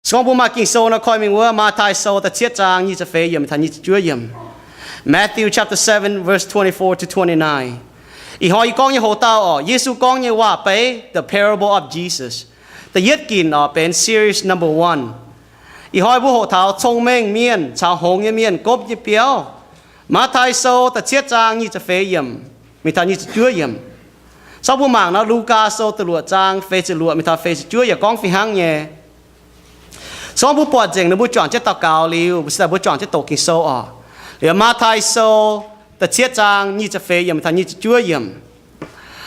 Se gorngv mbuo maaih Ging-Sou nor, koi mingh wuov Matv^tai Sou da'cietv zaang nyic ziepc feix yiemc taux nyic ziepc juov yiemc. Matthew chapter seven, verse twenty-four to twenty-nine. Ih hnoi yie gorngv nyei hoc-dauh orqc, Yesu gorngv nyei waac-beiv, the parable of Jesus. Da'yietv ginc orqc, benx series number one. Ih hnoi mbuo hoqc taux cong-mengh mienh caux hngongx nyei mienh gomv nyei biauv. Matv^tai Sou da'cietv zaang nyic ziepc feix yiemc mingh taux nyic ziepc juov yiemc. Caux mbuo mangc nor, Lugaa Sou da'luoqc zaang feix ziepc luoqc mingh taux feix ziepc juov yaac gorngv fih hnangv nyei. Se gorngv mbuo buatc nzengc nor, mbuo juangc jienv daux gaux liuz, mbuo se daaih mbuo juangc jienv doqc Ging-Sou orqc. Liuz Matv^tai Sou da'cietv zaang nyic ziepc feix yiemc taux nyic ziepc juov yiemc.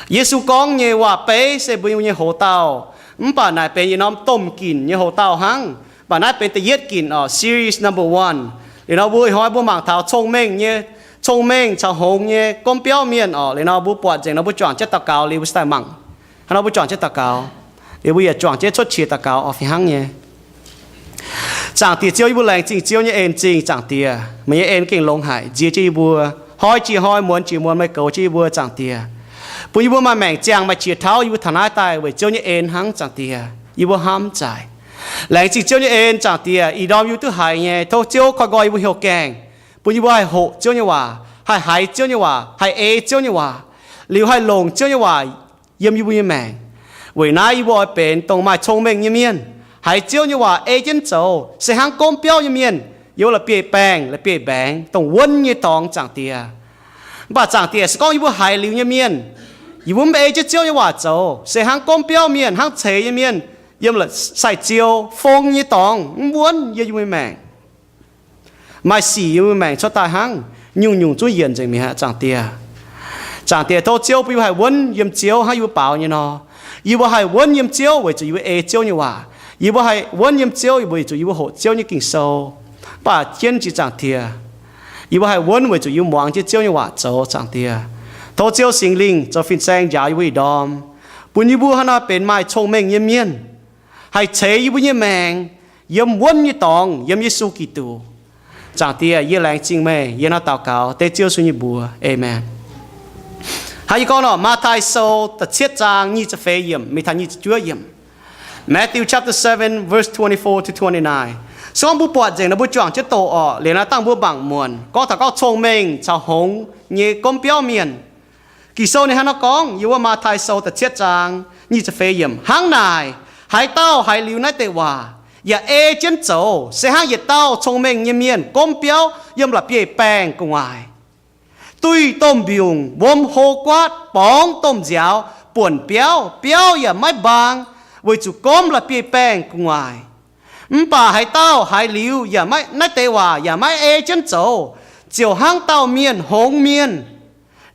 Yesu gorngv nyei waac-beiv se mbuo nyei hoc-dauh, mv baac naaic benx yietc norm domh ginc nyei hoc-dauh hnangv. Mv baac naaiv benx da'yietv ginc orqc, series number one. Liuz nor mbuo ih hnoi mbuo mangc taux cong-mengh nyei, cong-mengh caux hngongx nyei gomv biauv mienh orqc. Liuz nor mbuo buatc nzengc nor, mbuo juangc jienv daux gaux liuz mbuo se daaih mangc. Hnangv nor mbuo juangc jienv daux gaux. Liuz mbuo yaac juangc jienv cuotv qiex daux gaux orqc, fih hnangv nyei. Zaangc Diex Ziouv, yie mbuo laengz zingh Ziouv nyei en zingh, Zaangc Diex. Meih nyei en gengh longx haic, nziex jienv yie mbuo, hnoi jiex hnoi, muonz jiex muonz meih goux jienv yie mbuo, Zaangc Diex, bun yie mbuo maaih maengc ziangh maaih qiex tauv yie mbuo taux naaiv daaih weic Ziouv nyei en hnangv, Zaangc Diex. Yie mbuo hnamv zaaic. Laengz zingh Ziouv nyei en, Zaangc Diex. Ih ndorm yie mbuo duqv haiz nyei, tov Ziouv koi nqoi yie mbuo hnyouv gaengh, bun yie mbuo haih hoqc Ziouv nyei waac, haih haiz Ziouv nyei waac, haih ei Ziouv nyei waac, liuz haih longc Ziouv nyei waac yiem yie mbuo nyei maengc. Weic naaiv yie mbuo oix benx dongh maaih cong-mengh nyei mienh, haiz Ziouv nyei waac ei jienv zoux, se hnangv gomv biauv nyei mienh yiem la'bieiv-baengh, la'bieiv-mbaengx, dongh wuonv nyei dorngx, Zaangc Diex. Mv baac Zaangc Diex, se gorngv yie mbuo haiz liuz nyei mienh, yie mbuo mv ei jienv Ziouv nyei waac zoux, se hnangv gomv biauv mienh, hnangv ceix nyei mienh yiem sai-ziou fong nyei dorngx, mv wuonv yiem yie mbuo nyei maengc. Maaih sic yiem yie mbuo maengc cuotv daaih hnangv, nyungc-nyungc zungv yienc nzengc mi'aqv, Zaangc Diex. Zaangc Diex, tov Ziouv bun yie mbuo haih wuonv yiem Ziouv hnangv yie mbuo baaux nyei nor. Yie mbuo haih wuonv yiem Ziouv weic zuqc yie mbuo ei Ziouv nyei waac. Yie mbuo haih wuonv yiem Ziouv weic zuqc yie mbuo hoqc Ziouv nyei Ging-Sou. Mv baac jienv jiex, Zaangc Diex, yie mbuo haih wuonv weic zuqc yie mbuo muangx jienv Ziouv nyei waac zoux, Zaangc Diex. Tov Ziouv Singx Lingh zoux fin-saeng njaaux yie mbuo ih ndorm, bun yie mbuo hnangv naaiv benx maaih cong-mengh nyei mienh, haih ceix yie mbuo nyei maengc yiem wuonv nyei dorngx yiem Yesu Giduc. Zaangc Diex, yie laengz zingh meih, yie hnangv naaiv daux gaux dengv Ziouv Yesu nyei mbuox. Aamen. Hnangv yie gorngv nor, Matv^tai Sou da'cietv zaang nyic ziepc feix yiemc mingh taux nyic ziepc juov yiemc. Matthew chapter seven, verse twenty-four to twenty-nine. Se gorngv mbuo buatc nzengc nor, mbuo juangc jienv doqc orqc. Liuz naaiv dangh mbuo mangc muonc gorngv taux gorngv cong-mengh caux hngongx nyei gomv biauv mienh. Ging-Sou ninh hnangv naaiv gorngv, yiem wuov Matv^tai Sou da'cietv zaang nyic ziepc feix yiemc, hnangv naaic, haaix dauh haiz liuz naaiv deix waac yaac ei jienv zoux, se hnangv yietc dauh cong-mengh nyei mienh gomv biauv yiem la'bieiv-baengh gu'nguaaic, duih domh mbiungc, wuom hlo guaatv, borngz domh nziaaux, buonc biauv, biauv yaac maiv mbaang, weic zuqc gomv la'bieiv-baengh gu'nguaaic. Mv baac haaix dauh haiz liuz yaac maiv, naaiv deix waac yaac maiv ei jienv zoux, ziouc hnangv dauh mienh hngongx mienh.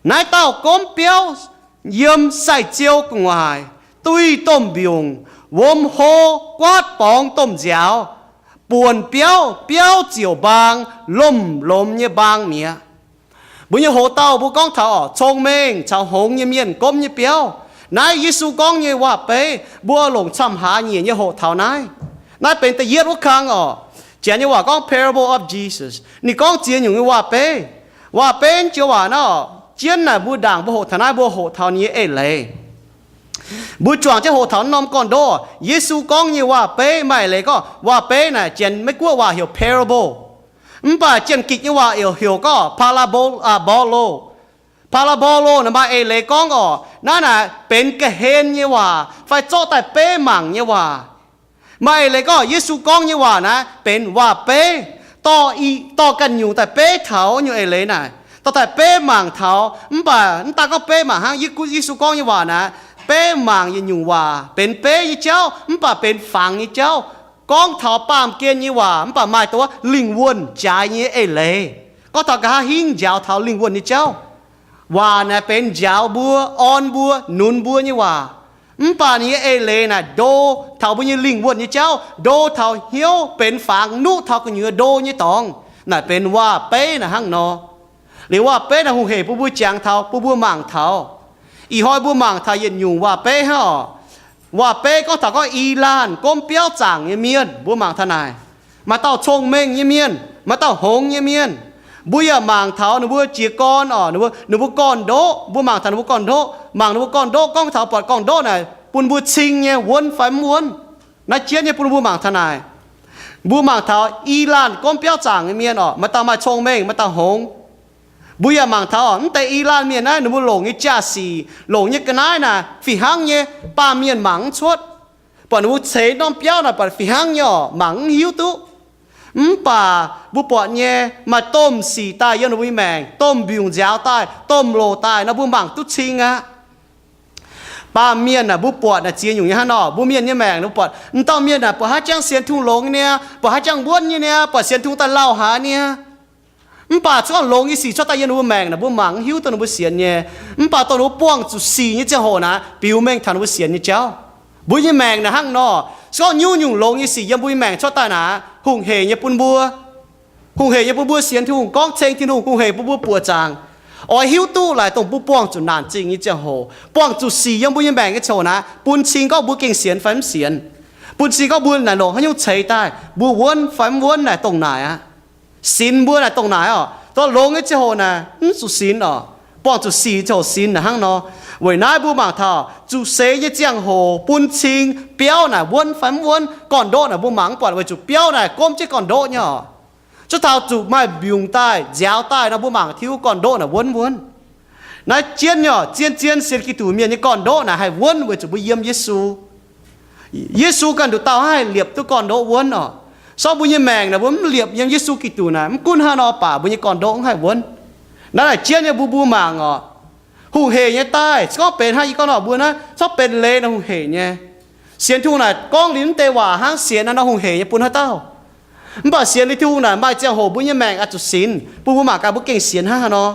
Naaiv dauh gomv biauv yiem sai-ziou gu'nguaaic, duih domh mbiungc, wuom hlo guaatv borngz domh nziaaux, buonc biauv, biauv ziouc mbaang, lomh lomh nyei mbaang mi'aqv. Mbuo nyei hoc-dauh mbuo gorngv taux orqc, cong-mengh caux hngongx nyei mienh gomv nyei biauv. Naaiv Yesu gorngv nyei waac-beiv, mbuo longc camv-haaix nyiec nyei hoc taux naaiv. Naaiv benx da'yietv wuov kang orqc. Janx nyei waac gorngv parable of Jesus. Ninh gorngv ziex nyungc nyei waac-beiv. Waac-beiv joux waac naaiv orqc, jienv naaic mbuo ndaangc mbuo hoqc taux naaiv, mbuo hoqc taux ninh nyei eix leiz. Mbuo juangc jienv hoqc taux norm gorn-ndoqv. Yesu gorngv nyei waac-beiv maaih eix leiz gorngv, waac-beiv naaic Janx Meiv Guoqv waac heuc parable. Mv baac Janx-Gikc nyei waac heuc gorngv parabol, aa, bolo. Parabolo naaic maaih eix leiz gorngv orqc, naaiv naaic benx ga'hlen nyei waac fai zorqv daaih beiv mangc nyei waac. Maaih eix leiz gorngv Yesu gorngv nyei waac naaiv benx waac-beiv, dorh i, dorh ganh nyungc daaih beiv taux nyungc eix leiz naaic, dorh daaih beiv mangc taux. Mv baac mv daaih gorngv beiv mangc hnangv, Yesu gorngv nyei waac naaic, beiv mangc yietc nyungc waac benx beiv nyei jauv, mv baac benx fangx nyei jauv. Gorngv taux baamh gen nyei waac, mv baac maaih dongh wuov lingh wuonh jaaix nyei eix leiz. Gorngv taux nqa'haav hingv njaaux taux lingh wuonh nyei jauv. Waac naaic benx njaaux mbuo, orn mbuo, nunz mbuo nyei waac. Mv baac ninh nyei eix leiz naaic ndo taux mbuo nyei lingh wuonh nyei jauv, ndo taux hnyouv benx fangx, nuqv taux gu'nyuoz ndo nyei dorngx. Naaic benx waac-beiv naaic hnangv nor. Liuz waac-beiv naaic hungh heic bun mbuo jangx taux, bun mbuo mangc taux. Ih hnoi mbuo mangc taux yietc nyungc waac-beiv hnangv orqc. Waac-beiv gorngv taux gorngv i laanh gomv biauv zaangc nyei mienh, mbuo mangc taux naaic. Maaih dauh cong-mengh nyei mienh, maaih dauh hngongx nyei mienh. Mbuo yaac mangc taux ninh mbuo jiez gorn orqc, ninh mbuo, ninh mbuo gorn-ndoqv, mbuo mangc taux ninh mbuo gorn-ndoqv, mangc ninh mbuo gorn-ndoqv, gorngv taux buatc gorn-ndoqv naaic bun mbuo cing nyei, wuonv fai mv wuonv. Naaiv jienv nyei bun mbuo mangc taux naaic. Mbuo mangc taux i laanh gomv biauv zaangc nyei mienh oc, maaih dauh maaih cong-mengh, maaih dauh hngongx. Mbuo yaac mangc taux oc, mv deix i laanh mienh naaiv ninh mbuo longc nyei jaa-sic, longc nyei ga'naaiv naaic fih hnangv nyei, baamh mienh mangc mv cuotv. Buatc ninh mbuo ceix norm biauv naaic buatc fih hnangv nyei oc, mangc mv hiuv duqv. Mv baac mbuo buatc nyei maaih domh sic daaih yiem ninh mbuo nyei maengc, domh mbiungc nziaaux daaih, domh loz daaih nor, mbuo mangc duqv cing aqv. Baamh mienh naaic mbuo buatc naaic ziex nyungc nyei hnangv nor. Mbuo mienh nyei maengc mbuo buatc, m'dauh mienh naaic buatc haaix jangx sienx Tin-Hungh longx nyei niaa, buatc haaix jangx wuonv nyei niaa, buatc sienx Tin-Hungh daaih lauh haic niaa. Mv baac se gorngv longx nyei sic cuotv daaih yiem ninh mbuo maengc naaic, mbuo mangc mv hiuv duqv ninh mbuo sienx nyei. Mv baac dongh ninh mbuo buangh zuqc sic nyei ziangh hoc naaic, biux mengh taux ninh mbuo sienx nyei jauv. Mbuo nyei maengc naaic hnangv nor. Se gorngv nyungc-nyungc longx nyei sic yiem mbuo nyei maengc cuotv daaih naaic, hungh heic nyei bun mbuo, hungh heic nyei bun mbuo sienx Tin-Hungh, gorngv ceng Tin-Hungh, hungh heic bun mbuo buoqc zaangc. Oix hiuv duqv laaix dongh mbuo buangh zuqc naanc zingh nyei ziangh hoc, buangh zuqc sic yiem mbuo nyei maengc nyei ziangh hoc naaic, bun cing gorngv mbuo gengh sienx fai mv sienx, bun cing gorngv mbuo naaic longc haaix nyungc ceix daaih, mbuo wuonv fai mv wuonv naaic dongh naaic aqv. Sinx mbuo naaic dongh naaic oc. Dongh longx nyei ziangh hoc naaic mv zuqc sinx oc. Buangh zuqc sic ziangh hoc sinx naaic hnangv nor. Weic naaiv mbuo mangc taux zuqc seix nyei ziangh hoc bun cing biauv naaic wuonv fai mv wuonv, gorn-ndoqv naaic mbuo mangc mv buatc weic zuqc biauv naaic gomv jienv gorn-ndoqv nyei oc. Cuotv taux zuqc maaih mbiungc daaih, nziaaux daaih nor, mbuo mangc tiuv gorn-ndoqv naaic wuonv wuonv. Naaiv jienv nyei oc, zien-zien sienx Giduc mienh nyei gorn-ndoqv naaic haih wuonv weic zuqc mbuo yiem Yesu. Yesu ganh nduqc dauh hnangv haih liepc duqv gorn-ndoqv wuonv oc. Sorng mbuo nyei maengc naaic mbuo mv liepc yiem Yesu Giduc naaic, mv gunv haaix nor baac mbuo nyei gorn-ndoqv mv haih wuonv. Naaiv naaic jienv nyei mbuo, mbuo mangc oc. Hungh heic nyei daaih, se gorngv benx hnangv yie gorngv nor mbuo naaiv, corc benx leiz nor hungh heic nyei. Sienx Tin-Hungh naaic gorngv liuz mv deix waac hnangv, sienx naaiv nor hungh heic nyei bun haaix dauh? Mv baac sienx liuz Tin-Hungh naaic maaih ziangh hoc mbuo nyei maengc oix zuqc sinx, bun mbuo mangc gaax mbuo gengh sienx hnangv haaix nor.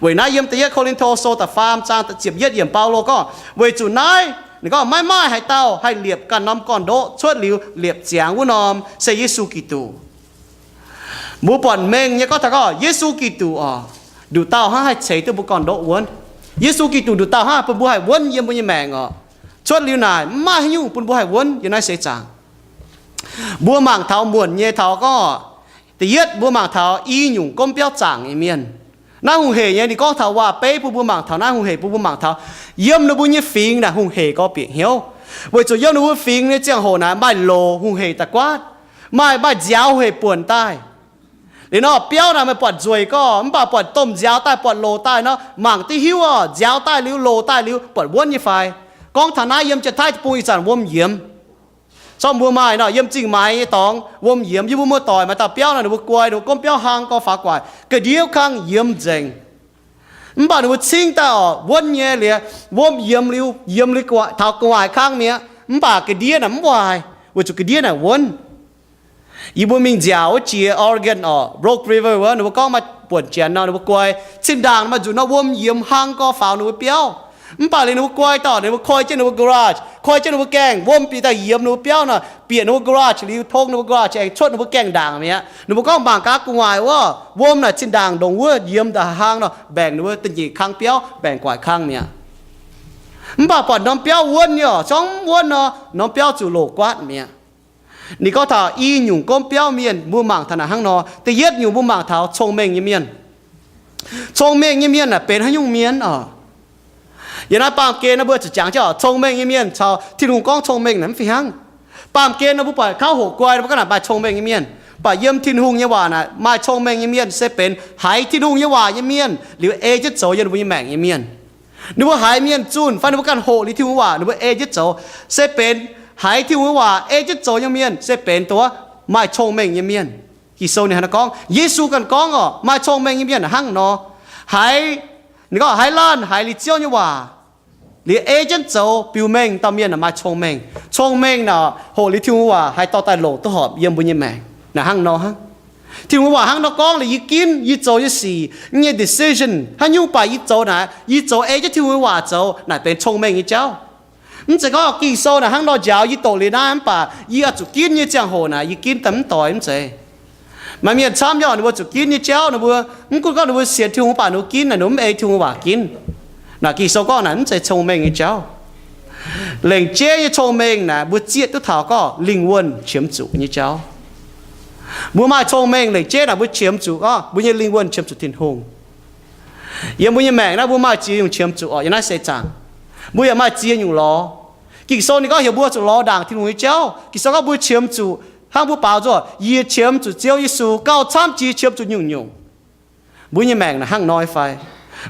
Weic naaiv yiem da'yietv Ko^lin^to Sou da'faam zaang ziepc yietv yiemc Baulo gorngv, weic zuqc naaiv, ninh gorngv, maiv maaih haaix dauh haih liepc ganh norm gorn-ndoqv cuotv liuz liepc ziangx wuov norm se Yesu Giduc. Mbuo buatc mengh nyei gorngv taux gorngv Yesu Giduc oc, nduqc dauh hnangv haih ceix duqv mbuo gorn-ndoqv wuonv. Yesu Giduc nduqc dauh hnangv bun mbuo haih wuonv yiem mbuo nyei maengc oc. Cuotv liuz naaic mv maaih haaix nyungc bun mbuo haih wuonv yiem naaiv seix zaangc. Mbuo mangc taux muonc nyei taux gorngv, da'yietv mbuo mangc taux i nyungc gomv biauv zaangc nyei mienh. Naaiv hungh heic nyei, ninh gorngv taux waac-beiv bun mbuo mangc taux, naaiv hungh heic bun mbuo mangc taux, yiem ninh mbuo nyei fingx naaic hungh heic gorx bieqc hnyouv. Weic zuqc yiem ninh mbuo fingx nyei ziangh hoc naaic maaih loz hungh heic daaih guaatv, maaih, maaih nziaaux hungh heic buonc daaih. Liuz nor biauv naaic meih buatc nzueic gorngv, mv baac buatc domh nziaaux daaih, buatc loz daaih nor, mangc div hiuv oc, nziaaux daaih liuz, loz daaih liuz, buatc wuonv nyei fai? Gorngv taux naaiv yiem Janx-Taiv Deic-Bung ih zanc wuom yiemx. Zorqv mbuo maaih nor yiem zingh maaiz nyei dorngx wuom yiemx. Yie mbuo muoz-doic maaih dauh biauv nor, ninh mbuo guai, ninh mbuo gomv biauv hlang gau faaux guaic, ga'ndiev kangv yiemx nzengc. Mv baac ninh mbuo cingv daaih oc, wuonv nyei liuz, wuom yiemx liuz, yiemx liuz taux gu'nguaaic kangv mi'aqv. Mv baac ga'ndiev naaic mv waaic, weic zuqc ga'ndiev naaic wuonv. Yie mbuo mingh nziaauc wuov jiex Oregon oc, Rogue River wuov, ninh mbuo gorngv maaih buonc janx nor, ninh mbuo guai, zinh ndaangc maaih nzunc nor wuom yiemx hlang gau faaux ninh mbuo biauv. Mv baac liuz ninh mbuo guai daaih, ninh mbuo koi jienv ninh mbuo garage, koi jienv ninh mbuo gaengh, wuom bieqc daaih yiemx ninh mbuo biauv nor, bieqc ninh mbuo garage liuz, tong ninh mbuo garage aengx cuotv ninh mbuo gaengh ndaangc mi'aqv. Ninh mbuo gorngv mangc gaax gu'nguaaic wuov, wuom naaic zinh ndaangc ndongc wuov yiemx daaih hlang nor, mbaengc ninh mbuo da'nyeic kang biauv, mbaengc gu'nguaaic kang mi'aqv. Mv baac buatc norm biauv wuonv nyei oc, zorngv wuonv nor, norm biauv zuqc loc guaatv mi'aqv. Ninh gorngv taux i nyungc gomv biauv mienh, mbuo mangc taux naaic hnangv nor. Da'yietv nyungc mbuo mangc taux cong-mengh nyei mienh. Cong-mengh nyei mienh naaic benx haaix nyungc mienh oc? Yiem naaiv baamh gen nor mbuo zuqc jangx jienv oc, cong-mengh nyei mienh caux Tin-Hungh gorngv cong-mengh naaic mv fih hnangv. Baamh gen nor mbuo buatc kauv hoqc guai nor mbuo ganh naaic maaih cong-mengh nyei mienh. Mv baac yiem Tin-Hungh nyei waac naaic maaih cong-mengh nyei mienh se benx haiz Tin-Hungh nyei waac nyei mienh liuz ei jienv zoux yiem ninh mbuo nyei maengc nyei mienh. Ninh mbuo haiz mienh zunh fai ninh mbuo ganh hoqc liuz Tin-Hungh waac ninh mbuo ei jienv zoux, se benx haiz Tin-Hungh nyei waac ei jienv zoux nyei mienh se benx dongh maaih cong-mengh nyei mienh. Ging-Sou ninh hnangv naaiv gorngv, Yesu ganh gorngv oc, maaih cong-mengh nyei mienh hnangv nor. Haiz, ninh gorngv haiz laanh haiz liuz Ziouv nyei waac liuz ei jienv zoux biux mengh dauh mienh naaic maaih cong-mengh. Cong-mengh naaic hoqc liuz Tin-Hungh waac haih dorh daaih longc duqv horpc yiem mbuo nyei maengc. Naaic hnangv nor hnangv. Tin-Hungh waac hnangv nor gorngv liuz yie ginv, yie zoux nyei sic, nyei decision haaix nyungc baac yie zoux naaic, yie zoux ei jienv Tin-Hungh waac zoux naaic benx cong-mengh nyei jauv. Mv zeiz gorngv Ging-Sou naaic hnangv nor njaaux yie doqc liuz naaiv mv baac yie oix zuqc ginv nyei ziangh hoc naaic yie ginv daaih mv doix, mv zeiz. Maaih mienh camv nyei oc, ninh mbuo zuqc ginv nyei jauv, ninh mbuo mv gunv gorngv ninh mbuo sienx Tin-Hungh mv baac ninh mbuo ginv naaic ninh mbuo mv ei Tin-Hungh waac ginv. Naaic Ging-Sou gorngv naaic mv zeiz cong-mengh nyei jauv. Lengc jeiv nyei cong-mengh naaic mbuo zieqv duqv taux gorngv lingh wuonh qiemx zuqc nyei jauv. Mbuo maaih cong-mengh lengc jeiv naaic mbuo qiemx zuqc gorngv mbuo nyei lingh wuonh qiemx zuqc Tin-Hungh. Yiem mbuo nyei maengc naaiv mbuo maaih ziex nyungc qiemx zuqc oc, yiem naaiv seix zaangc. Mbuo yaac maaih ziex nyungc lorz. Ging-Sou ninh gorngv heuc mbuo zuqc lorz ndaangc Tin-Hungh nyei jauv. Ging-Sou gorngv mbuo qiemx zuqc Hnangv mbuo baaux nzoih, yie qiemx zuqc Ziouv Yesu gauh camv jiex qiemx zuqc nyungc-nyungc. Mbuo nyei maengc naaic hnangv hnoi fai?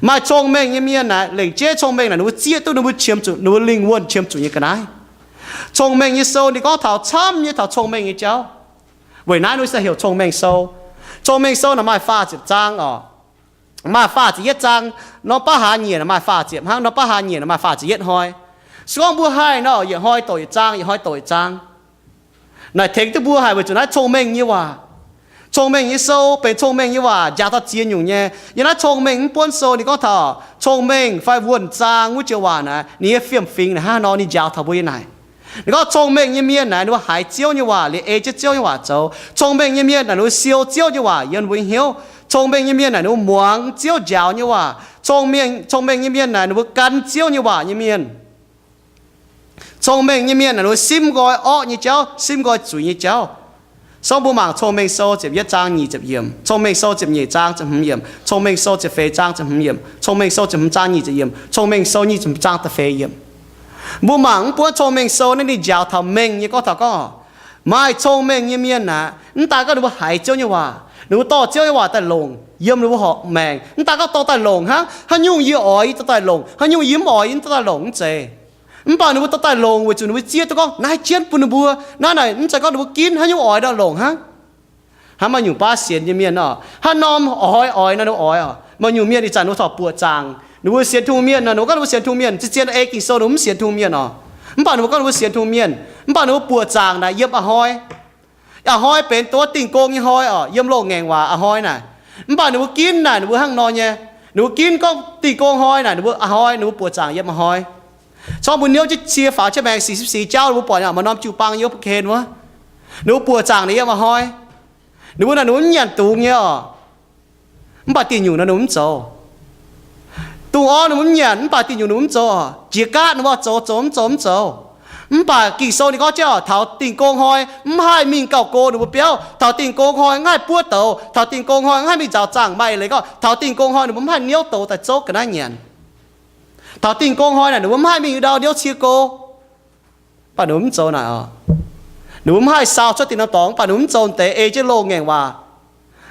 Maaih cong-mengh nyei mienh naaic, lengc jeiv cong-mengh naaic ninh mbuo zieqv duqv ninh mbuo qiemx zuqc, ninh mbuo lingh wuonh qiemx zuqc nyei ga'naaiv. Cong-mengh nyei sou ninh gorngv taux camv nyei taux cong-mengh nyei jauv. Weic naaiv ninh mbuo se heuc Cong-mengh Sou. Cong-mengh Sou naaic maaih faah ziepc zaang oc. Maaih faah ziepc yietv zaang. Norm baav hlaax nyieqc maaih faah ziepc hnangv, norm baav hlaax nyieqc maaih faah ziepc yietv hnoi. Se gorngv mbuo haih nor, yietc hnoi doqc yietc zaang, yietc hnoi doqc yietc zaang. Naaic tengx duqv mbuo haic weic zuqc naaiv cong-mengh nyei waac. Cong-mengh nyei sou benx cong-mengh nyei waac, njaaux taux ziex nyungc nyei. Yiem naaiv Cong-mengh mv buonv sou ninh gorngv taux cong-mengh fai wuonh zaang wuov joux waac naaic, ninh nyei fiem-fingx naaic hnangv nor ninh njaaux taux mbuo nyei naaic. Ninh gorngv cong-mengh nyei mienh naaic ninh mbuo haiz Ziouv nyei waac liuz ei jienv Ziouv nyei waac zoux. Cong-mengh nyei mienh naaic ninh mbuo siou Ziouv nyei waac yiem ninh mbuo nyei hnyouv. Cong-mengh nyei mienh naaic ninh mbuo muangx Ziouv njaaux nyei waac. Cong-mengh nyei mienh naaic ninh mbuo gan Ziouv nyei waac nyei mienh. Cong-mengh nyei mienh naaic ninh mbuo simv nqoi orqv nyei jauv, simv nqoi zuiz nyei jauv. Sorng mbuo mangc Cong-mengh Sou ziepc yietv zaang nyic ziepc yiemc, Cong-mengh Sou ziepc nyeic zaang ziepc hmz yiemc, Cong-mengh Sou ziepc feix zaang ziepc hmz yiemc, Cong-mengh Sou ziepc hmz zaang nyic ziepc yiemc, Cong-mengh Sou nyic ziepc hmz zaang da'feix yiemc. Mbuo mangc mv buonv Cong-mengh Sou naaiv ninh njaaux taux mengh nyei gorngv taux gorngv, maaih cong-mengh nyei mienh aqv, mv daaih gorngv ninh mbuo haiz Ziouv nyei waac, ninh mbuo dorh Ziouv nyei waac daaih longc yiem ninh mbuo horqc maengc, mv daaih gorngv dorh daaih longc hnangv, haaix nyungc yie oix yie dorh daaih longc, haaix nyungc yie mv oix yie mv dorh daaih longc, mv zeiz. Mv baac ninh mbuo dorh daaih longc weic zuqc ninh mbuo zieqv duqv gorngv naaiv jienv bun ninh mbuo. Naaiv naaic mv zeiz gorngv ninh mbuo ginv haaix nyungc oix nor longc hnangv. Hnangv maaih nyungc baav sienx nyei mienh oc, haaix norm oix oix nor ninh mbuo oix oc. Maaih nyungc mienh ih zanc ninh mbuo taux buoqc zaangc, ninh mbuo sienx Tin-Hungh mienh nor, ninh mbuo gorngv ninh mbuo sienx Tin-Hungh mienh, zien-zien ei Ging-Sou ninh mbuo mv sienx Tin-Hungh mienh oc. Mv baac ninh mbuo gorngv ninh mbuo sienx Tin-Hungh mienh, mv baac ninh mbuo buoqc zaangc naaic yiem a'hnoi. A'hnoi benx duqv dingh gong nyei hnoi oc, yiem loz-ngaengc waac a'hnoi naaic. Mv baac ninh mbuo ginv naaic ninh mbuo hnangv nor nyei. Ninh mbuo ginv gorngv dingh gong hnoi naaic ninh mbuo a'hnoi, ninh mbuo buoqc zaangc yiem a'hnoi. Corc mbuo niouv jienv cie faaux jienv maengx sixty-four jauv, ninh mbuo buatc maaih norm jiu-baang yiem Spokane wuov. Ninh mbuo buoqc zaangc naaic yiem a'hnoi. Ninh mbuo naaic ninh mbuo mv nyanc dungz nyei oc. Mv baac diuh nyungc naaic ninh mbuo mv zoux. Dongh orv ninh mbuo mv nyanc, mv baac diuh nyungc ninh mbuo mv zoux oc. Jiex gaatv ninh mbuo zoux, zoux mv zoux mv zoux. Mv baac Ging-Sou ninh gorngv jienv oc, taux dingh gong hnoi mv haih mingh gauh go ninh mbuo biauv. Taux dingh gong hnoi mv haih buov douz. Taux dingh gong hnoi mv haih mingh nzaaux zaangc. Maaih eix leiz gorngv taux dingh gong hnoi ninh mbuo mv haih niouv douz daaih zouv ga'naaiv nyanc. Taux dingh gong hnoi naaic ninh mbuo mv haih mingh ndau niouv cie go. Mv baac ninh mbuo mv zoux naaic oc. Ninh mbuo mv haih sau cuotv dinh norm dorngx, mv baac ninh mbuo mv zoux deix ei jienv loz-ngaengc waac.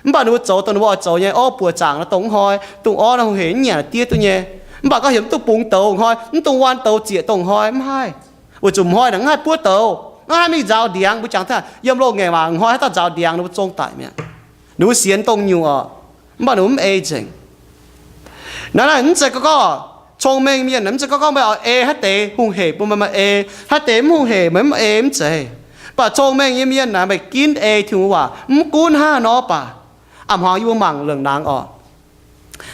Mv baac ninh mbuo zoux dongh ninh mbuo oix zoux nyei. Orv buoqc zaangc nor dongh mv hnoi, dongh orv nor hungh hec mv nyanc diev duqv nyei. Mv baac gorngv heuc mv duqv bungx douz hnoi, mv dongh waan douz zieqc dongh hnoi mv haih. Weic zuqc hnoi naaic mv haih buov douz, mv haih mingh nzaaux ndiangx. Mbuo jangx taux yiem loz-ngaengc waac hnoi haaix dauh nzaaux ndiangx ninh mbuo zong daic mi'aqv. Ninh mbuo sienx dongh nyungc oc, mv baac ninh mbuo mv ei nzengc. Naaiv naaic mv zeiz gorngv, gorngv cong-mengh mienh mv zeiz gorngv, gorngv meih oix ei haaix deix hungh hec bun meih, meih ei, haaix deix mv hungh hec meih mv ei, mv zeiz. Mv baac cong-mengh nyei mienh naaic meih ginv ei Tin-Hungh waac mv gunv hnangv haaix nor baac. A'hmuangx yie mbuo mangc lengc nangx oc.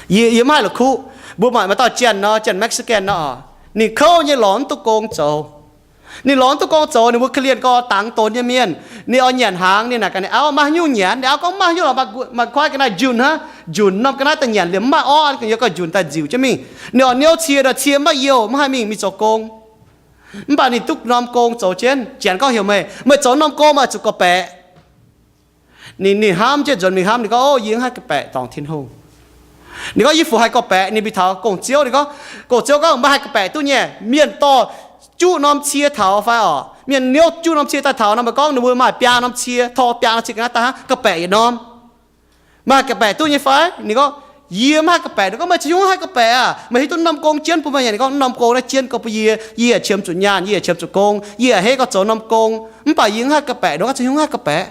Yie, yie mv haih la'kuqv. Mbuo mangc maaih dauh Janx nor, Janx Mexican nor oc. Ninh kouv nyei lorz mv duqv gong zoux. Ninh lorz mv duqv gong zoux, ninh mbuo korv-lienh gorx dangx donx nyei mienh. Ninh oix nyanc hnaangx, ninh naaic gaax ninh auv, maaih haaix nyungc nyanc? Ninh auv gorngv, maaih haaix nyungc lorqc, maaih kuaaiv ga'naaiv njunc hnangv. Njunc, norm ga'naaiv daaih nyanc liemh mv maaih orv, yie gauh njunc daaih nziuc jienv mingh. Ninh oix niouv cie nor, cie mv maaih youh, mv haih mingh, mingh zoux gong. Mv baac ninh duqv norm gong zoux jienv. Janx gorngv heuc meih, meih zoux norm gong meih oix zuqc gorqv-baeqc. Ninh, ninh hnamv jienv nzuonx mingh hnamv, ninh gorngv, O, yie mv haih gorqv-baeqc dorngc Tin-Hungh. Ninh gorngv, Yie fu haih gorqv-baeqc? Ninh mingh taux gong-ziouv, ninh gorngv, Gong-ziouv gorngv, Meih haih gorqv-baeqc duqv nyei. Mienh dorh juqv norm cie taux fai oc, mienh niouv juqv norm cie daaih taux nor, meih gorngv ninh mbuo maaih biaa norm cie, tor biaa norm cie ga'naaiv daaih hnangv, gorqv-baeqc yietc norm. Meih haih gorqv-baeqc duqv nyei fai? Ninh gorngv, Yie mv haih gorqv-baeqc. Ninh gorngv, Meih caux hnyungv haih gorqv-baeqc aac? Meih hiuv duqv norm gong jienv bun meih nyanc? Ninh gorngv, Norm gong naaiv jienv gorx bun yie. Yie yaac qiemx zuqc nyaanh, yie yaac qiemx zuqc gong, yie yaac hei gorx zoux norm gong. Mv baac yie mv haih gorqv-baeqc. Ninh gorngv, Caux hnyungv haih gorqv-baeqc?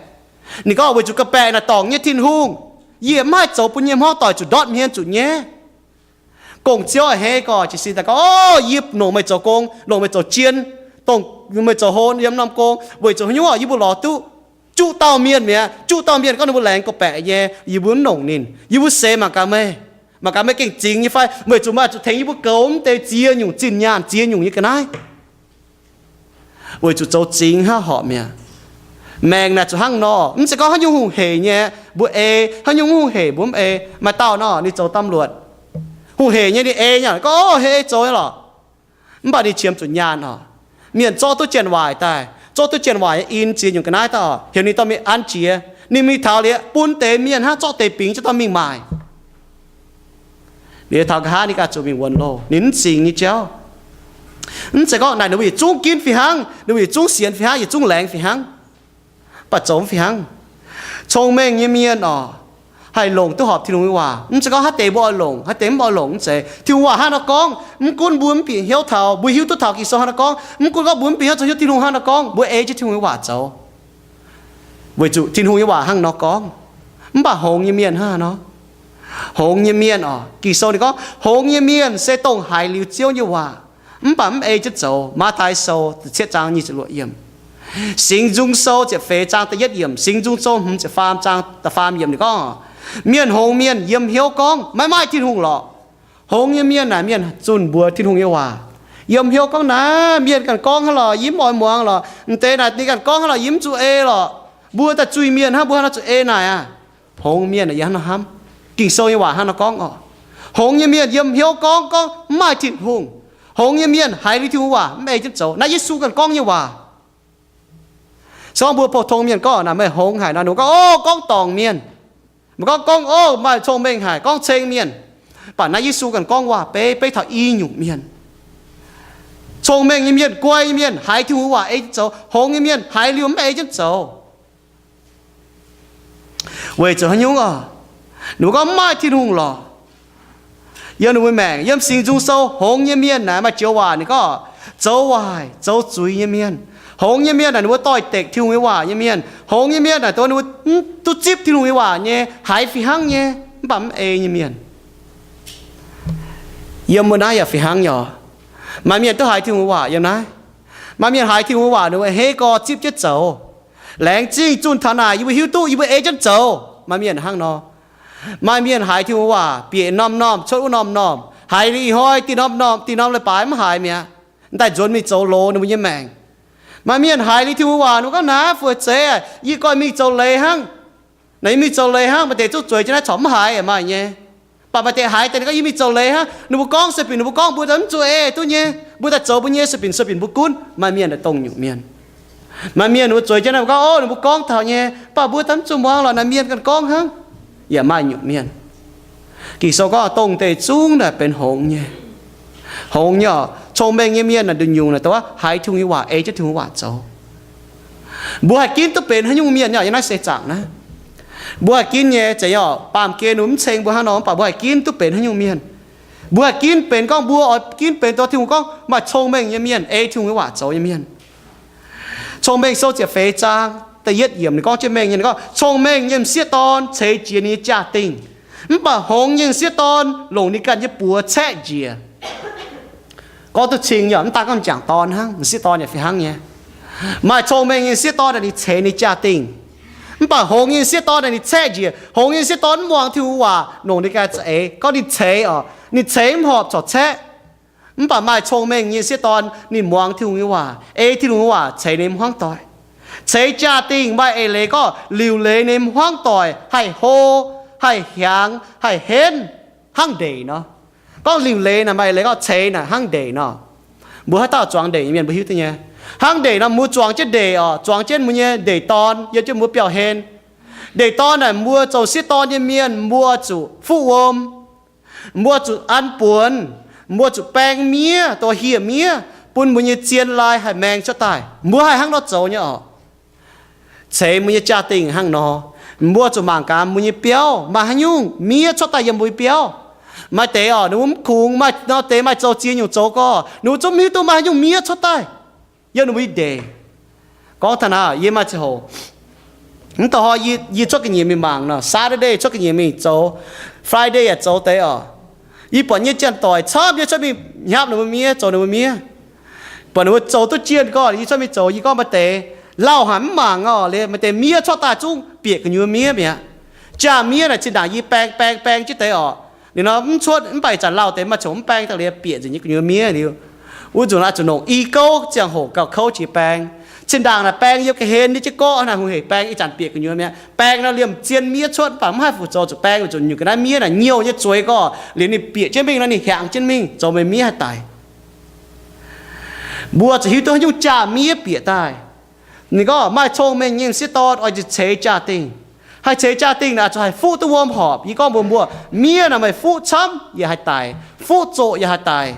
Ninh gorngv, Weic zuqc gorqv-baeqc naaic dorngc nyei Tin-Hungh. Yie mv haih zoux bun nyei hmuangv doic zuqc ndortv hmien zuqc nyaiv. Gong-ziouv a'hneiv gorx jiez sin daaih gorngv, O, yie nongc meih zoux gong, longc meih zoux jien, dongh meih zoux hlo yiem norm gong, weic zuqc haaix nyungc? Yie mbuo lorz duqv juqv dauh mienh mi'aqv. Juqv dauh mienh gorngv ninh mbuo laengz gorqv-baeqc nyei, yie mbuo mv nongc ninh. Yie mbuo seix mangc gaax meih, mangc gaax meih gengh zingx nyei fai? Weic zuqc meih zuqc tengx yie mbuo goux mv deix ziex nyungc zinh nyaanh, ziex nyungc nyei ga'naaiv. Weic zuqc zoux zingx hnangv horpc mi'aqv. Maengc naaic zuqc hnangv nor, mv zeiz gorngv haaix nyungc hungh hec nyei mbuo ei, haaix nyungc mv hungh hec mbuo mv ei. Maaih dauh nor, ninh zoux ตำรวจ, hungh hec nyei ninh ei nyei, gorngv, O, hei ei zoux nyei lorqc. Mv baac ninh qiemx zuqc nyaanh oc. Mienh zorqv duqv janx-waaic daaih, zorqv duqv janx-waaic nyei in ziex nyungc ga'naaiv daaih oc, heuc ninh dorh mingh an jiex. Ninh mingh taux liuz, bun deix mienh hnangv, zorqv deix bingx jienv dorh mingh maaic. Liuz taux nqa'haav ninh ganh zuqc mingh wuonx loh, ninh mv zingx nyei jauv. Mv zeiz gorngv naaic ninh mbuo yietc zungv ginv fih hnangv, ninh mbuo yietc zungv sienx fih hnangv, yietc zungv laengz fih hnangv. baac zoux mv fih hnangv. Cong-mengh nyei mienh oc, haih longc duqv horpc Tin-Hungh nyei waac. Mv zeiz gorngv haaix deix mbuo oix longc, haaix deix mv oix longc, mv zeiz. Tin-Hungh waac hnangv nor gorngv, mv gunv mbuo mv bieqc hnyouv taux, mbuo hiuv duqv taux Ging-Sou hnangv nor gorngv, mv gunv gorngv mbuo mv bieqc hnyouv zoux hnyouv Tin-Hungh hnangv nor gorngv, mbuo ei jienv Tin-Hungh nyei waac zoux, weic zuqc Tin-Hungh nyei waac hnangv nor gorngv. Mv baac hngongx nyei mienh hnangv nor, hngongx nyei mienh oc, Ging-Sou ninh gorngv, hngongx nyei mienh se dongh haiz liuz Ziouv nyei waac, mv baac mv ei jienv zoux. Matv^tai Sou da'cietv zaang nyic ziepc luoqc yiemc, Singx Nzung Sou ziepc feix zaang da'yietv yiemc, Singx Nzung Sou hmz ziepc faam zaang da'faam yiemc ninh gorngv, mienh hngongx mienh yiem hnyouv gorngv, maiv maaih Tin-Hungh lorqc. Hngongx nyei mienh naaic, mienh zunh mbuox Tin-Hungh nyei waac, yiem hnyouv gorngv, naaiv mienh ganh gorngv hnangv lorqc, yie mv oix muangx lorqc. M'deix naaic ninh ganh gorngv hnangv lorqc, yie mv zuqc ei lorqc. Mbuo daaih zuiz-mienh hnangv, mbuo hnangv nor zuqc ei naaic aac? Hngongx mienh yiem hnangv nor hnamv. Ging-Sou nyei waac hnangv nor gorngv oc. Hngongx nyei mienh yiem hnyouv gorngv, gorngv mv maaih Tin-Hungh. Hngongx nyei mienh haiz liuz Tin-Hungh waac mv ei jienv zoux. Naaiv Yesu ganh gorngv nyei waac. Se gorngv mbuo pou-tong mienh gorngv naaic, meih hngongx haic nor, ninh mbuo gorngv, ov, gorngv dorngc mienh. Mbuo gorngv, gorngv, ov, maaih cong-mengh haic, gorngv ceng mienh. Mv baac naaiv Yesu ganh gorngv waac beiv, beiv taux i nyungc mienh. Cong-mengh nyei mienh, guai nyei mienh haiz Tin-Hungh waac ei jienv zoux. Hngongx nyei mienh haiz liuz mv ei jienv zoux. Weic zuqc haaix nyungc oc? Ninh mbuo gorngv mv maaih Tin-Hungh lorqc. Yiem ninh mbuo maengc, yiem Singx Nzung Sou, hngongx nyei mienh naaic maaih joux waac ninh gorngv, zoux waaic zoux zuiz nyei mienh. Hngongx nyei mienh naaic ninh mbuo doix-dekc Tin-Hungh nyei waac nyei mienh. Hngongx nyei mienh naaic dongh ninh mbuo mv duqv zipv Tin-Hungh nyei waac nyei, haiz fih hnangv nyei, mv baac mv ei nyei mienh. Yiem wuov naaiv yaac fih hnangv nyei oc. Maaih mienh duqv haiz Tin-Hungh nyei waac yiem naaiv. Maaih mienh haiz Tin-Hungh nyei waac ninh mbuo hei gorx zipv jienv zoux. Laengz zingh zunh taux naaic, yie mbuo hiuv duqv, yie mbuo ei jienv zoux. Maaih mienh hnangv nor. Maaih mienh haiz Tin-Hungh nyei waac bieqc norm-norm cuotv wuov norm-norm, haiz liuz ih hnoi dih norm-norm, dih norm leiz-baaix mv haiz mi'aqv, daaih nzuonx mingh zoux loz ninh mbuo nyei maengc. Maaih mienh haiz liuz Tin-Hungh nyei waac ninh mbuo gorngv, naaiv fu'jueiv zeiz, yie goiv mingh zoux leiz hnangv. Naaiv yie mingh zoux leiz hnangv, maaih deix zungv zueiz jienv naaiv corc mv haiz, maaih nyei. Mv baac maaih deix haiz daaih ninh gorngv, yie mingh zoux leiz hnangv. Ninh mbuo gorngv sueih binc, ninh mbuo gorngv mbuo mv zuqc ei duqv nyei, mbuo daaih zoux mbuo nyei, sueih binc sueih binc mbuo gunv. Maaih mienh daaih dongh nyungc mienh. Maaih mienh ninh mbuo zueiz jienv naaiv gorngv, ov, ninh mbuo gorngv taux nyei, mv baac mbuo daaih mv zuqc muangx lorqc, naaiv mienh ganh gorngv hnangv. Yaac maaih nyungc mienh. Ging-Sou gorngv dongh deix zungv naaic benx hngongx nyei. Hngongx nyei oc, cong-mengh nyei mienh naaic nduqc nyungc naaic dongh haiz Tin-Hungh nyei waac, ei jienv Tin-Hungh nyei waac zoux. Mbuo haih ginv duqv benx haaix nyungc mienh nyei oc, yiem naaiv seix zaangc naaiv. Mbuo haih ginv nyei, zeiz nyei oc, baamh gen ninh mv ceng mbuo hnangv nor, mv baac mbuo haih ginv duqv benx haaix nyungc mienh. Mbuo haih ginv benx gorngv mbuo oix ginv benx dongh Tin-Hungh gorngv maaih cong-mengh nyei mienh, ei Tin-Hungh nyei waac zoux nyei mienh. Cong-Mengh Sou ziepc feix zaang da'yietv yiemc ninh gorngv jienv mengh nyei, ninh gorngv, cong-mengh nyei m'sieqv dorn ceix jiez ninh nyei jaa-dingh, mv baac hngongx nyei m'sieqv dorn longc ninh ganh nyei buoz caeqv njiec. Gorngv duqv cing yaac mv daan gorngv m'jangc dorn hnangv, m'sieqv dorn yaac fih hnangv nyei. Maaih cong-mengh nyei m'sieqv dorn ninh ceix ninh jaa-dingh, mv baac hngongx nyei m'sieqv dorn ninh caeqv njiec. Hngongx nyei m'sieqv dorn mv muangx Tin-Hungh waac, longc ninh ganh za'eix. Gorngv ninh ceix oc, ninh ceix mv horpc corc caeqv. Mv baac maaih cong-mengh nyei m'sieqv dorn ninh muangx Tin-Hungh nyei waac, ei Tin-Hungh nyei waac ceix ninh hmuangv doic, ceix jaa-dingh. Maaih eix leiz gorngv liuc leiz ninh hmuangv doic haih hlo, haih hiaangx, haih henv, hnangv ndeic nor. Gorngv liuc leiz naaic maaih eix leiz gorngv ceix naaic hnangv ndeic nor. Mbuo haaix dauh zuangx ndeic nyei mienh mbuo hiuv duqv nyei. Hnangv ndeic nor, mbuo zuangx jienv ndeic oc, zuangx jienv mbuo nyei ndeic dorn yiem jienv mbuo biauv-hlen. Ndeic dorn naaic mbuo zoux sieqv dorn nyei mienh mbuo zuqc fuqv wuom, mbuo zuqc an buonx, mbuo zuqc baeng miev, dongh hieh miev bun mbuo nyei zien lai haih maeng cuotv daaih. Mbuo haih hnangv nor zoux nyei oc. Ceix mbuo nyei jaa-dingh hnangv nor, mbuo zuqc mangc gaax mbuo nyei biauv maaih haaix nyungc miev cuotv daaih yiem mbuo nyei biauv. Maaih deix oc, ninh mbuo mv kungx, maaih nor deix maaih zoux ziex nyungc zoux gorx, ninh mbuo zungv mv hiuv duqv maaih haaix nyungc miev cuotv daaih yiem ninh mbuo nyei ndeic. Gorngv taux naaiv, yie maaih ziangh hoc mv da'hoi yie, yie cuotv ga'nyiec mingh mangc nor, Saturday cuotv ga'nyiec mingh zoux, Friday yaac zoux deix oc. Yie buatc nyei janx-doic camv nyei cuotv mingh hnyapv ninh mbuo miev, zoux ninh mbuo miev. Buatc ninh mbuo zoux duqv jienh gorx, yie cuotv mingh zoux, yie gorngv maaih deix lauh haic mv mangc oc, liuz maaih deix miev cuotv daaih zungv bieqc gu'nyuoz miev mi'aqv. Jaa-miev naaic zinh ndaangc yie baeng baeng baeng jienv deix oc, liuz nor mv cuotv, mv baac ih zanc lauh deix maaih ziangh hoc mv baeng daaih liuz bieqc nzengc nyei gu'nyuoz miev liuz. Wuov nzunc oix zuqc longc i gouv ziangh hoc gauh kouv jiex baeng. Zinh ndaangc naaic baeng yiem ga'hlen nyei jienv gorqv naaic, hungh hec baeng, ih zanc bieqc gu'nyuoz mi'aqv. Baeng nor liemh zien miev cuotv, mv baac mv haih fu-zoux zuqc baeng, weic zuqc nyungc ga'naaiv miev naaic nyouh nyei zueiz gorx, liuz ninh bieqc jienv mingh nor ninh hiaangx jienv mingh, zoux meih miev haih daic. Mbuo zuqc hiuv duqv haaix nyungc jaa-miev bieqc daaih. Ninh gorngv maaih cong-mengh nyei m'sieqv dorn oix zuqc ceix jaa-dingh. Haih ceix jaa-dingh naaic zuqc haih fuqv duqv wuom horpc. Yie gorngv mbuox mbuo, miev naaic meih fuqv camv yaac haih daic, fuqv zoqc yaac haih daic.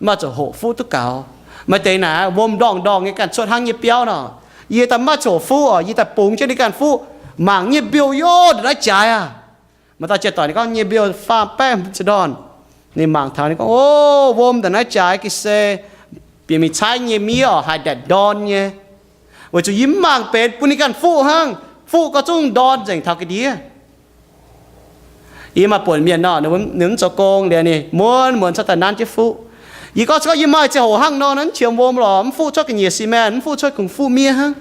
Mv baac zuqc hoqc fuqv duqv gaux. Maaih deix naaic wuom ndorngh-ndorngh nyei ganh cuotv hnangv nyei biauv nor. Yie daaih maiv coc fuqv oc, yie daaih bungx jienv ninh ganh fuqv, mangc nyei mbiouh yov ndongc naaiv jaaix aqv. Maaih dauh ziouc doic ninh gorngv nyei mbiouh faam baeqv za'ndorn. Ninh mangc taux ninh gorngv, O, wuom ndongc naaiv jaaix ga'sie, bieqc mingh caaiv nyei miev oc, haaix ndaatc ndorn nyei. Weic zuqc yie mv mangc benx bun ninh ganh fuqv hnangv, fuqv gorx zungv ndorn nzengc taux ga'ndiev. Yie maaih buonc mienh nor, ninh mv zoux gong liuz ninh muonz muonz cuotv daaih nanv jienv fuqv. Yie gorngv, Se gorngv yie maaih ziangh hoc hnangv nor, mv qiemx wuom lorqc, mv fuqv cuotv ga'nyiec ciment, mv fuqv cuotv kungx fuqv miev hnangv.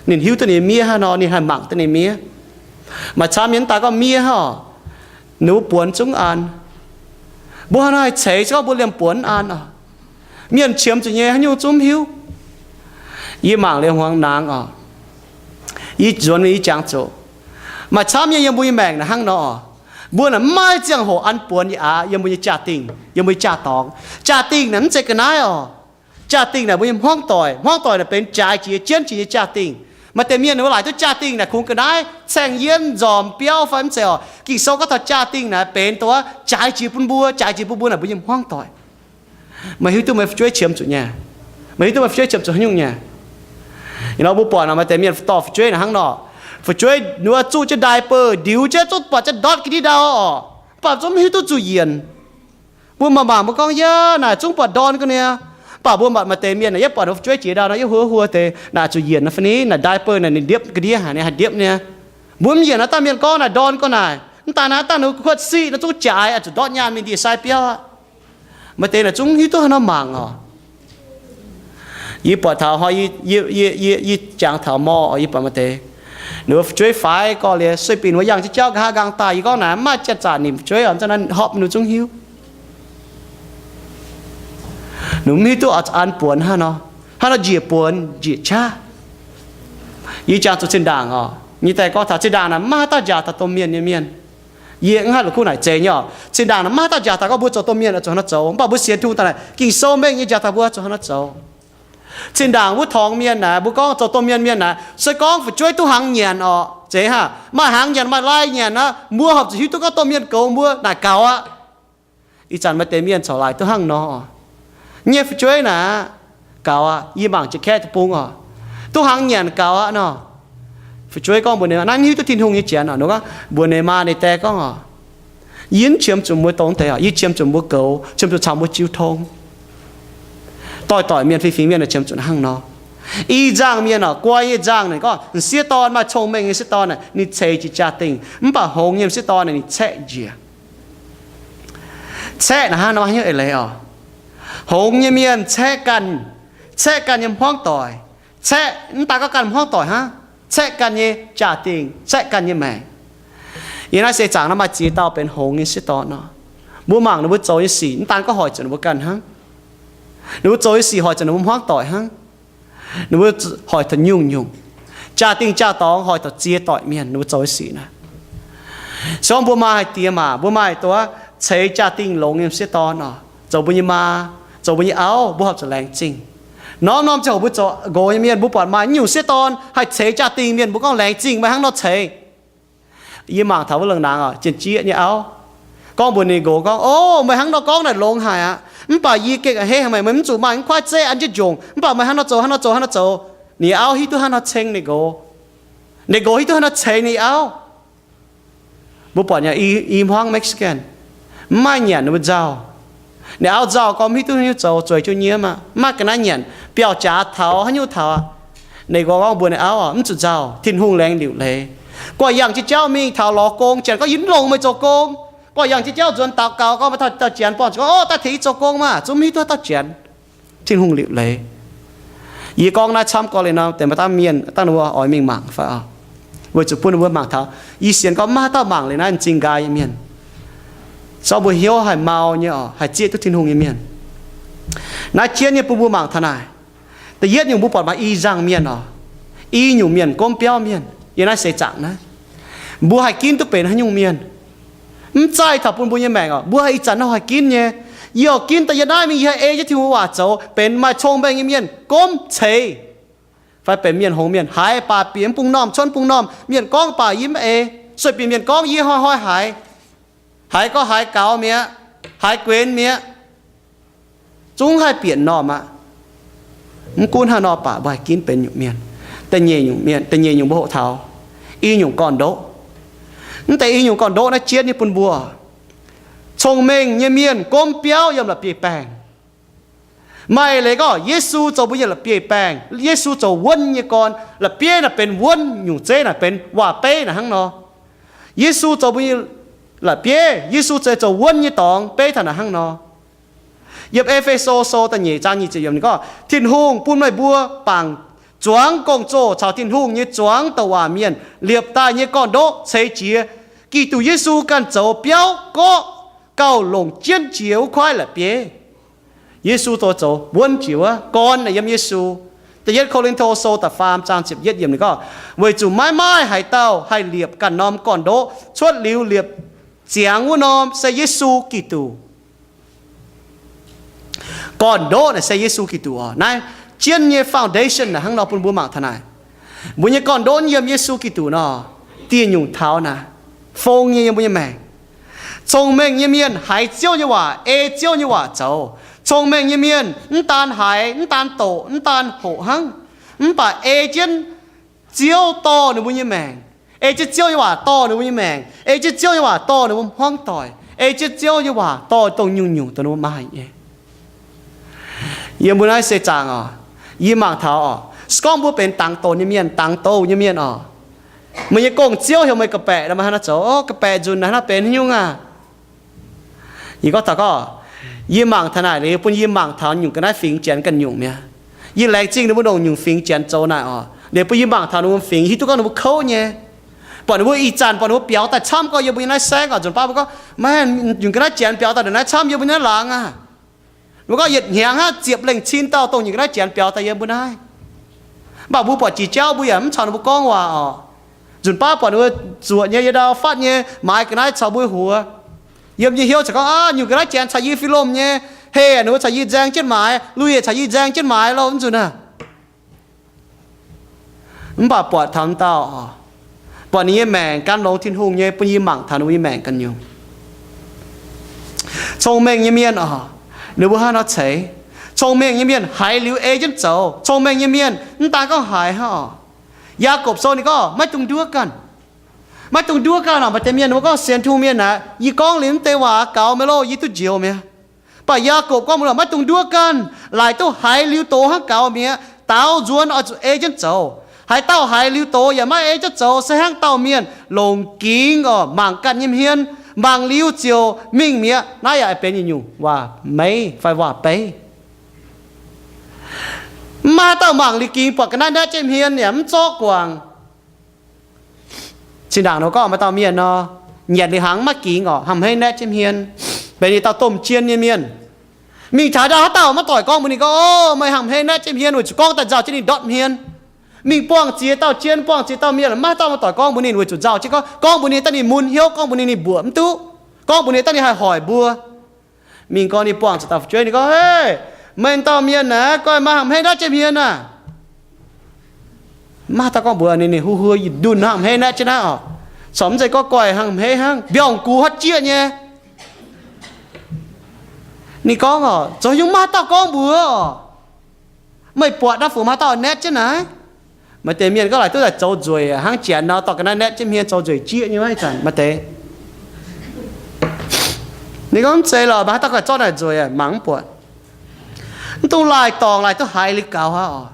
Ninh hiuv duqv ninh miev hnangv nor, ninh haih mangc duqv ninh miev. Maaih camv mienh mv daaih gorngv miev hnangv oc, ninh mbuo buonx zungv an. Mbuo hnangv nor haih ceix, se gorngv mbuo liemh buonc mv an oc. Mienh qiemx zuqc nyei haaix nyungc zungv mv hiuv. Yie mangc liuz hmuangx nangx oc. Yie nzuonx mingh yie jangx zuqc maaih camv nyei yiem mbuo nyei maengc naaic hnangv nor oc. Mbuo naaic mv maaih ziangh hoc an buonx yie aqv yiem mbuo nyei jaa-dingh, yiem mbuo nyei jaa-dorngx. Jaa-dingh naaic mv zeiz ga'naaiv oc. Jaa-dingh naaic mbuo nyei hmuangv doic, hmuangv doic naaic benx jaaix jiex jienv jiex nyei jaa-dingh. Maaih deix mienh ninh mbuo laaic duqv jaa-dingh naaic kungx ga'naaiv, caeng yienv, nzormc, biauv fai mv zeiz oc. Ging-Sou gorngv taux jaa-dingh naaic benx dongh wuov jaaix jiex bun mbuo, jaaix jiex bun mbuo naaic mbuo nyei hmuangv doic. Meih hiuv duqv meih fu'jueiv qiemx zuqc nyei? Meih hiuv duqv meih fu'jueiv qiemx zuqc haaix nyungc nyei? Ih nor mbuo buatc nor, maaih deix mienh dorh fu'jueiv naaic hnangv nor, fu'jueiv ninh mbuo zuqv jienv diaper, ndiux jienv zungv buatc jienv ndortv ga'ndiev ndau oc, mv baac zungv mv hiuv duqv zuqc yienc. Mbuo mangc mangc mbuo gorngv, Yaac naaic zungv buatc ndorn ga'naaiv. Mv baac mbuo maaih deix mienh naaic yie buatc ninh fu'jueiv jiex ndau nor, yie huov huov deix naaic zuqc yienc nor fai ni, naaic diaper naaic ninh ndiepv ga'ndiev haic, ninh haih ndiepv nyei. Mbuo mv yienc naaic dangh mienh gorngv naaic ndorn ga'naaiv. Mv daaih naaic dangh ninh kuotv siqv nor zungv jaaix, zuqc ndortv nyaanh mingh ndie-sai biauv aqv. Maaih deix naaic zungv hiuv duqv haaix nor mangc oc. Yie buatc taux hnoi, yie, yie, yie, yie jangx taux mor oc, yie buatc maaih deix ninh mbuo fu'jueiv faix gorx liuz, sueih binc wuov yangh jienv jauv nqa'haav nqaang daaih. Yie gorngv naaic mv maaih janx-zanc nimc fu'jueiv oc, zanc naaiv hopv ninh zungv hiuv. Ninh mv hiuv duqv oix an buonx hnangv nor, hnangv nor njiec buonx njiec qaqv. Yie jangx zuqc zinh ndaangc oc, nyei daaih gorngv taux zinh ndaangc naaic mv maaih haaix dauh njaaux taux domh mienh nyei mienh. Yie mv haih la'kuqv naaic zeiz nyei oc. Zinh ndaangc naaic mv maaih haaix dauh njaaux taux gorngv mbuo zoux domh mienh oix zuqc haaix nor zoux, mv baac mbuo sienx Tin-Hungh daaih naaic Ging-Sou mengh nyei njaaux taux mbuo zuqc haaix nor zoux. Zinh ndaangc wuov torngx mienh naaic, mbuo gorngv zoux domh mienh mienh naaic, se gorngv fu'jueiv duqv hnaangx nyanc oc, zeiz haac, maaih hnaangx nyanc maaih lai nyanc aqv, mbuo horpc zuqc hiuv duqv gorngv domh mienh goux mbuo naaic gaux aqv. Ih zanc maaih deix mienh corc laaic duqv hnangv nor. Nyei fu'jueiv naaic, gaux aqv. Yie mangc jiex kaeqv deic-bung oc, duqv hnaangx nyanc gaux aqv nor. Fu'jueiv gorngv mbuox ninh, naaiv hiuv duqv Tin-Hungh nyei janx oc. Ninh gorngv mbuox ninh maa ninh dae gorngv oc, yie mv qiemx zuqc mbuo dongh deix oc. Yie qiemx zuqc mbuo goux, qiemx zuqc caux mbuo jiu tong. Doix-doix mienh, fingx-fingx mienh qiemx zuqc hnangv nor. Ih nzangc mienh oc, guai nyei nzangc naaic gorngv m'sieqv dorn, maaih cong-mengh nyei sieqv dorn naaic, ninh ceix jiez jaa-dingh, mv baac hngongx nyei m'sieqv dorn naaic ninh caeqv njiec. Caeqv naaic hnangv nor haaix nyungc eix leiz oc? Hngongx nyei mienh caeqv ganh, caeqv ganh nyei hmuangv doic, caeqv mv daan gorngv ganh hmuangv doic hnangv, caeqv ganh nyei jaa-dingh, caeqv ganh nyei maengc. Yiem naaiv seix zaangc naaiv maaih ziex dauh benx hngongx nyei sieqv dorn nor. Mbuo mangc ninh mbuo zoux nyei sic, mv daan gorngv hoic zuqc ninh mbuo ganh hnangv. Ninh mbuo zoux nyei sic hoic zuqc ninh mbuo hmuangv doic hnangv. Ninh mbuo hoic taux nyungc-nyungc. Jaa-dingh jaa-dorngx hoic taux ziex doic mienh ninh mbuo zoux nyei sic naaic. Se gorngv mbuo maaih haih diex maac, mbuo maaih dongh ceix jaa-dingh longx nyei sieqv dorn oc, zoux mbuo nyei maa, zoux mbuo nyei auv, mbuo horpc zuqc laengz zingh. Norm-norm ziangh hoc mbuo zoux nqox nyei mienh, mbuo buatc maaih nyungc sieqv dorn haih ceix jaa-dingh mienh, mbuo gorngv, Laengz zingh meih hnangv nor ceix. Yie mangc taux wuov lungh naang oc, jien-jieqv nyei auv gorngv mbuox ninh nqox gorngv, O, meih hnangv nor gorngv naaic longx haic aqv. Mv baac yie gengh a'hneiv haic meih, meih mv zuqc maaih mv kuaaiv zeqv an jienv njongc. Mv baac meih hnangv nor zoux, hnangv nor zoux, hnangv nor zoux. Ninh auv hiuv duqv hnangv nor ceng ninh nqox. Ninh nqox hiuv duqv hnangv nor ceix ninh auv. Mbuo buatc nyei i, i hmuangv Mexican, mv maaih nyanc ninh mbuo nzauh. Ninh auv nzauh gorngv mv hiuv duqv haaix nyungc zoux, zueiz jienv nyiemv aqv, mv maaih ga'naaiv nyanc, biauv-jaax taux haaix nyungc taux aqv. Ninh nqox gorngv mbuox ninh auv, Mv zuqc nzauh, Tin-Hungh laengz liuc leiz. Guangc yangh jienv jauv mingh taux lorz gong, janx gorngv, Yie mv longc meih zoux gong. Guangc yangh jienv jauv nzuonx daux gaux gorngv, Maaih dauh janx buangh zuqc gorngv, O, daaih tengx yie zoux gong maah! Zungv mv hiuv duqv haaix dauh janx. Tin-Hungh liuc leiz. Yie gorngv naaiv camv gorx liuz nor, deix maaih dangh mienh dangh ninh mbuo oix mingh mangc fai oc, weic zuqc bun ninh mbuo mangc taux. Yie sienx gorngv mv maaih haaix dauh mangc liuz naaiv m'zing nqaai nyei mienh. Zorqv mbuo hnyouv haih mau nyei oc, haih zieqv duqv Tin-Hungh nyei mienh. Naaiv jienv nyei bun mbuo mangc taux naaic. Da'yietv nyungc mbuo buatc maaih i nzangc mienh oc. I nyungc mienh gomv biauv mienh yiem naaiv seix zaangc naaiv. Mbuo haih ginv duqv benx haaix nyungc mienh? Mv zaih taux bun mbuo nyei maengc oc, mbuo haih ih zanc nor haih ginv nyei. Yie oix ginv daaih yiem naaiv mingh, yie haih ei jienv Tin-Hungh waac zoux, benx maaih cong-mengh nyei mienh gomv ceix, fai benx mienh hngongx mienh, haiz baac bieqc mv bung normh, cuotv mv bung normh, mienh gorngv baac yie mv ei. Sueih bieqc mienh gorngv yie hnoi-hnoi haiz, haiz gorngv haiz gaux mi'aqv, haiz guenx mi'aqv. Zungv haih bieqc normh aqv. Mv gunv hnangv nor baac mbuo haih ginv benx nyungc mienh. Da'nyeic nyungc mienh, da'nyeic nyungc mbuo hoqc taux i nyungc gorn-ndoqv. Mv deix i nyungc gorn-ndoqv naaiv jienv nyei bun mbuo, cong-mengh nyei mienh gomv biauv yiem la'bieiv-baengh. Maaih leiz gorngv Yesu zoux mbuo nyei la'bieiv-baengh, Yesu zoux wuonv nyei gorn. La'bieiv naaic benx wuonv, nyungc zeiv naaic benx waac-beiv naaic hnangv nor. Yesu zoux mbuo nyei la'bieiv, Yesu zoux, zoux wuonv nyei dorngx beiv taux naaic hnangv nor. Yiem E^fe^so Sou da'nyeic zaang nyic ziepc yiemc ninh gorngv, Tin-Hungh bun meih mbuo bangc zuangx gong-zoh caux Tin-Hungh nyei zuangx douc waac mienh liepc daaih nyei gorn-ndoqv ceix jiez Giduc Yesu ganh zoux biauv gorqv gauh longc jienv jiex wuov kuaaiv la'bieiv. Yesu zoux, zoux wuonv jiex wuov gorn naaic yiem Yesu. Da'yietv Ko^lin^to Sou da'faam zaang ziepc yietv yiemc ninh gorngv, weic zuqc maiv maaih haaix dauh haih liepc ganh norm gorn-ndoqv cuotv liuz liepc ziangx wuov norm se Yesu Giduc. Gorn-ndoqv naaic se Yesu Giduc oc. Naaiv jienv nyei foundation naaic hnangv nor bun mbuo mangc taux naaic. Mbuo nyei gorn-ndoqv yiem Yesu Giduc nor, dieh nyungc taux naaic, fong nyei yiem mbuo nyei maengc. Cong-mengh nyei mienh haiz Ziouv nyei waac, ei Ziouv nyei waac zoux. Cong-mengh nyei mienh mv daan haiz, mv daan doqc, mv daan hoqc hnangv, mv baac ei jienv Ziouv dorh ninh mbuo nyei maengc, ei jienv Ziouv nyei waac dorh ninh mbuo nyei maengc, ei jienv Ziouv nyei waac dorh ninh mbuo hmuangv doic, ei jienv Ziouv nyei waac dorh dongh nyungc-nyungc dongh ninh mbuo maaih nyei. Yiem mbuo naaiv seix zaangc oc, yie mangc taux oc, se gorngv mbuo benx dangx donx nyei mienh, dangx douh nyei mienh oc, meih nyei gong-ziouv heuc meih ga'baeqc nor, meih hnangv naaiv zoux, o, ga'baeqc nzunc naaiv, hnangv naaiv benx nyungc aac. Yie gorngv taux gorngv, yie mangc taux naaic liuz bun yie mangc taux nyungc ga'naaiv fingx Janx ganh nyungc mi'aqv. Yie laengz zingh ninh mbuo ndongc nyungc fingx Janx zoux naaic oc. Liuz bun yie mangc taux ninh mbuo fingx, hiuv duqv gorngv ninh mbuo kouv nyei. Buatc ninh mbuo ih zanc buatc ninh mbuo biaux daaih camv gorngv yiem mbuo nyei naaiv saengv oc, nzunc baav mbuo gorngv, maiv, nyungc ga'naaiv Janx biaux daaih ndongc naaiv camv yiem mbuo nyei naaiv laangz aac. Mbuo gorngv yietc hnyangx hnangv ziepc lengh cin dauh dongh nyungc ga'naaiv Janx biaux daaih yiem mbuo naaiv. Mv baac mbuo buatc jiex jauv mbuo yaac mv caux ninh mbuo gorngv waac oc. Nzunc baav buatc ninh mbuo zuoqc nyei, yie ndau fatv nyei, maaiz ga'naaiv caux mbuo huox. Yiem nyei hnyouv caux gorngv, aav, nyungc ga'naaiv Janx caux yie fih lomh nyei, heh, ninh mbuo caux yie nzaeng jienv maaiz, lui caux yie nzaeng jienv maaiz lorqc, mv nzunc aac. Mv baac buatc taux dauh, buatc ninh nyei maengc gan longx Tin-Hungh nyei, bun yie mangc taux ninh mbuo nyei maengc ganh nyungc. Cong-mengh nyei mienh oc, ninh mbuo hnangv nor ceix. Cong-mengh nyei mienh haiz liuz ei jienv zoux. Cong-mengh nyei mienh mv daan gorngv haiz hnangv oc. Yaakopv Sou ninh gorngv, maiv dungx nduov ganh. Maiv dungx nduov ganh oc. Maaih deix mienh ninh mbuo gorngv, sienx Tin-Hungh mienh aeqv, yie gorngv liuz mv deix waac gaux mi'aqv loh, yie duqv njoux mi'aqv. Mv baac Yaakopv gorngv mbuox, maiv dungx nduov ganh, laaic duqv haiz liuz doz hnangv gaux mi'aqv, daaux nzuonx oix zuqc ei jienv zoux. Haaix dauh haiz liuz doz yaac maiv ei jienv zoux se hnangv dauh mienh longc gingx oc mangc ganh nyei hmien, mangc liuz ziouc mingh mi'aqv. Naaiv yaac benx yietc nyungc waac-meiv fai waac-beiv. Mv maaih haaix dauh mangc liuz gingx buatc ga'naaiv naetv jienv hmien yaac mv zorqv guangc. Zinh ndaangc nor gorngv maaih dauh mienh nor, nyanc liuz hnaangx maiv gingx oc, hnangv hmeiv naetv jienv hmien, benx yietc dauh domh jien nyei mienh. Mingh taux ndau haaix dauh maiv doic gorngv mbuox ninh gorngv, o, meih hnangv hmeiv naetv jienv hmien, weic zuqc gorngv daaih nzauh jienv ninh ndortv hmien. Mingh buangh ziex dauh jien, buangh ziex dauh mienh, maiv haaix dauh maiv doic gorngv mbuox ninh, weic zuqc nzauh jienv gorngv, gorngv mbuox ninh daaih ninh mun hnyouv, gorngv mbuox ninh ninh mbuoqc mv duqv, gorngv mbuox ninh daaih ninh haih hoic mbuo. Mingh gorngv ninh buangh zuqc dauh fu'jueiv, ninh gorngv, hei, meih dauh mienh aeqv, goiv maiv hnangv hmeiv naetv jienv hmien aah. Maiv haaix dauh gorngv mbuox ninh, ninh huo huo ndunh hnangv hmeiv naetv jienv naaiv oc. Corc mv zeiz gorngv goiv hnangv hmeiv hnangv, mbiorngz gux huotv jieqv nyei. Ninh gorngv oc, zoux nyungc maiv haaix dauh gorngv mbuox oc. Meih buatc naaiv fuqv maiv haaix dauh naetv jienv naaiv. Maaih deix mienh gorngv laaic duqv daaih zoux nzueic hnangv Janx nor, dorh ga'naaiv naetv jienv hmien zoux nzueic jieqv nyei ih zanc maaih deix. Ninh gorngv mv zeiz lorqc, maiv haaix dauh gorngv zorqv naaic nzueic, mangc mv buatc. Mv dungx laaic dorngc, laaic duqv haiz liuz gaux aqv oc.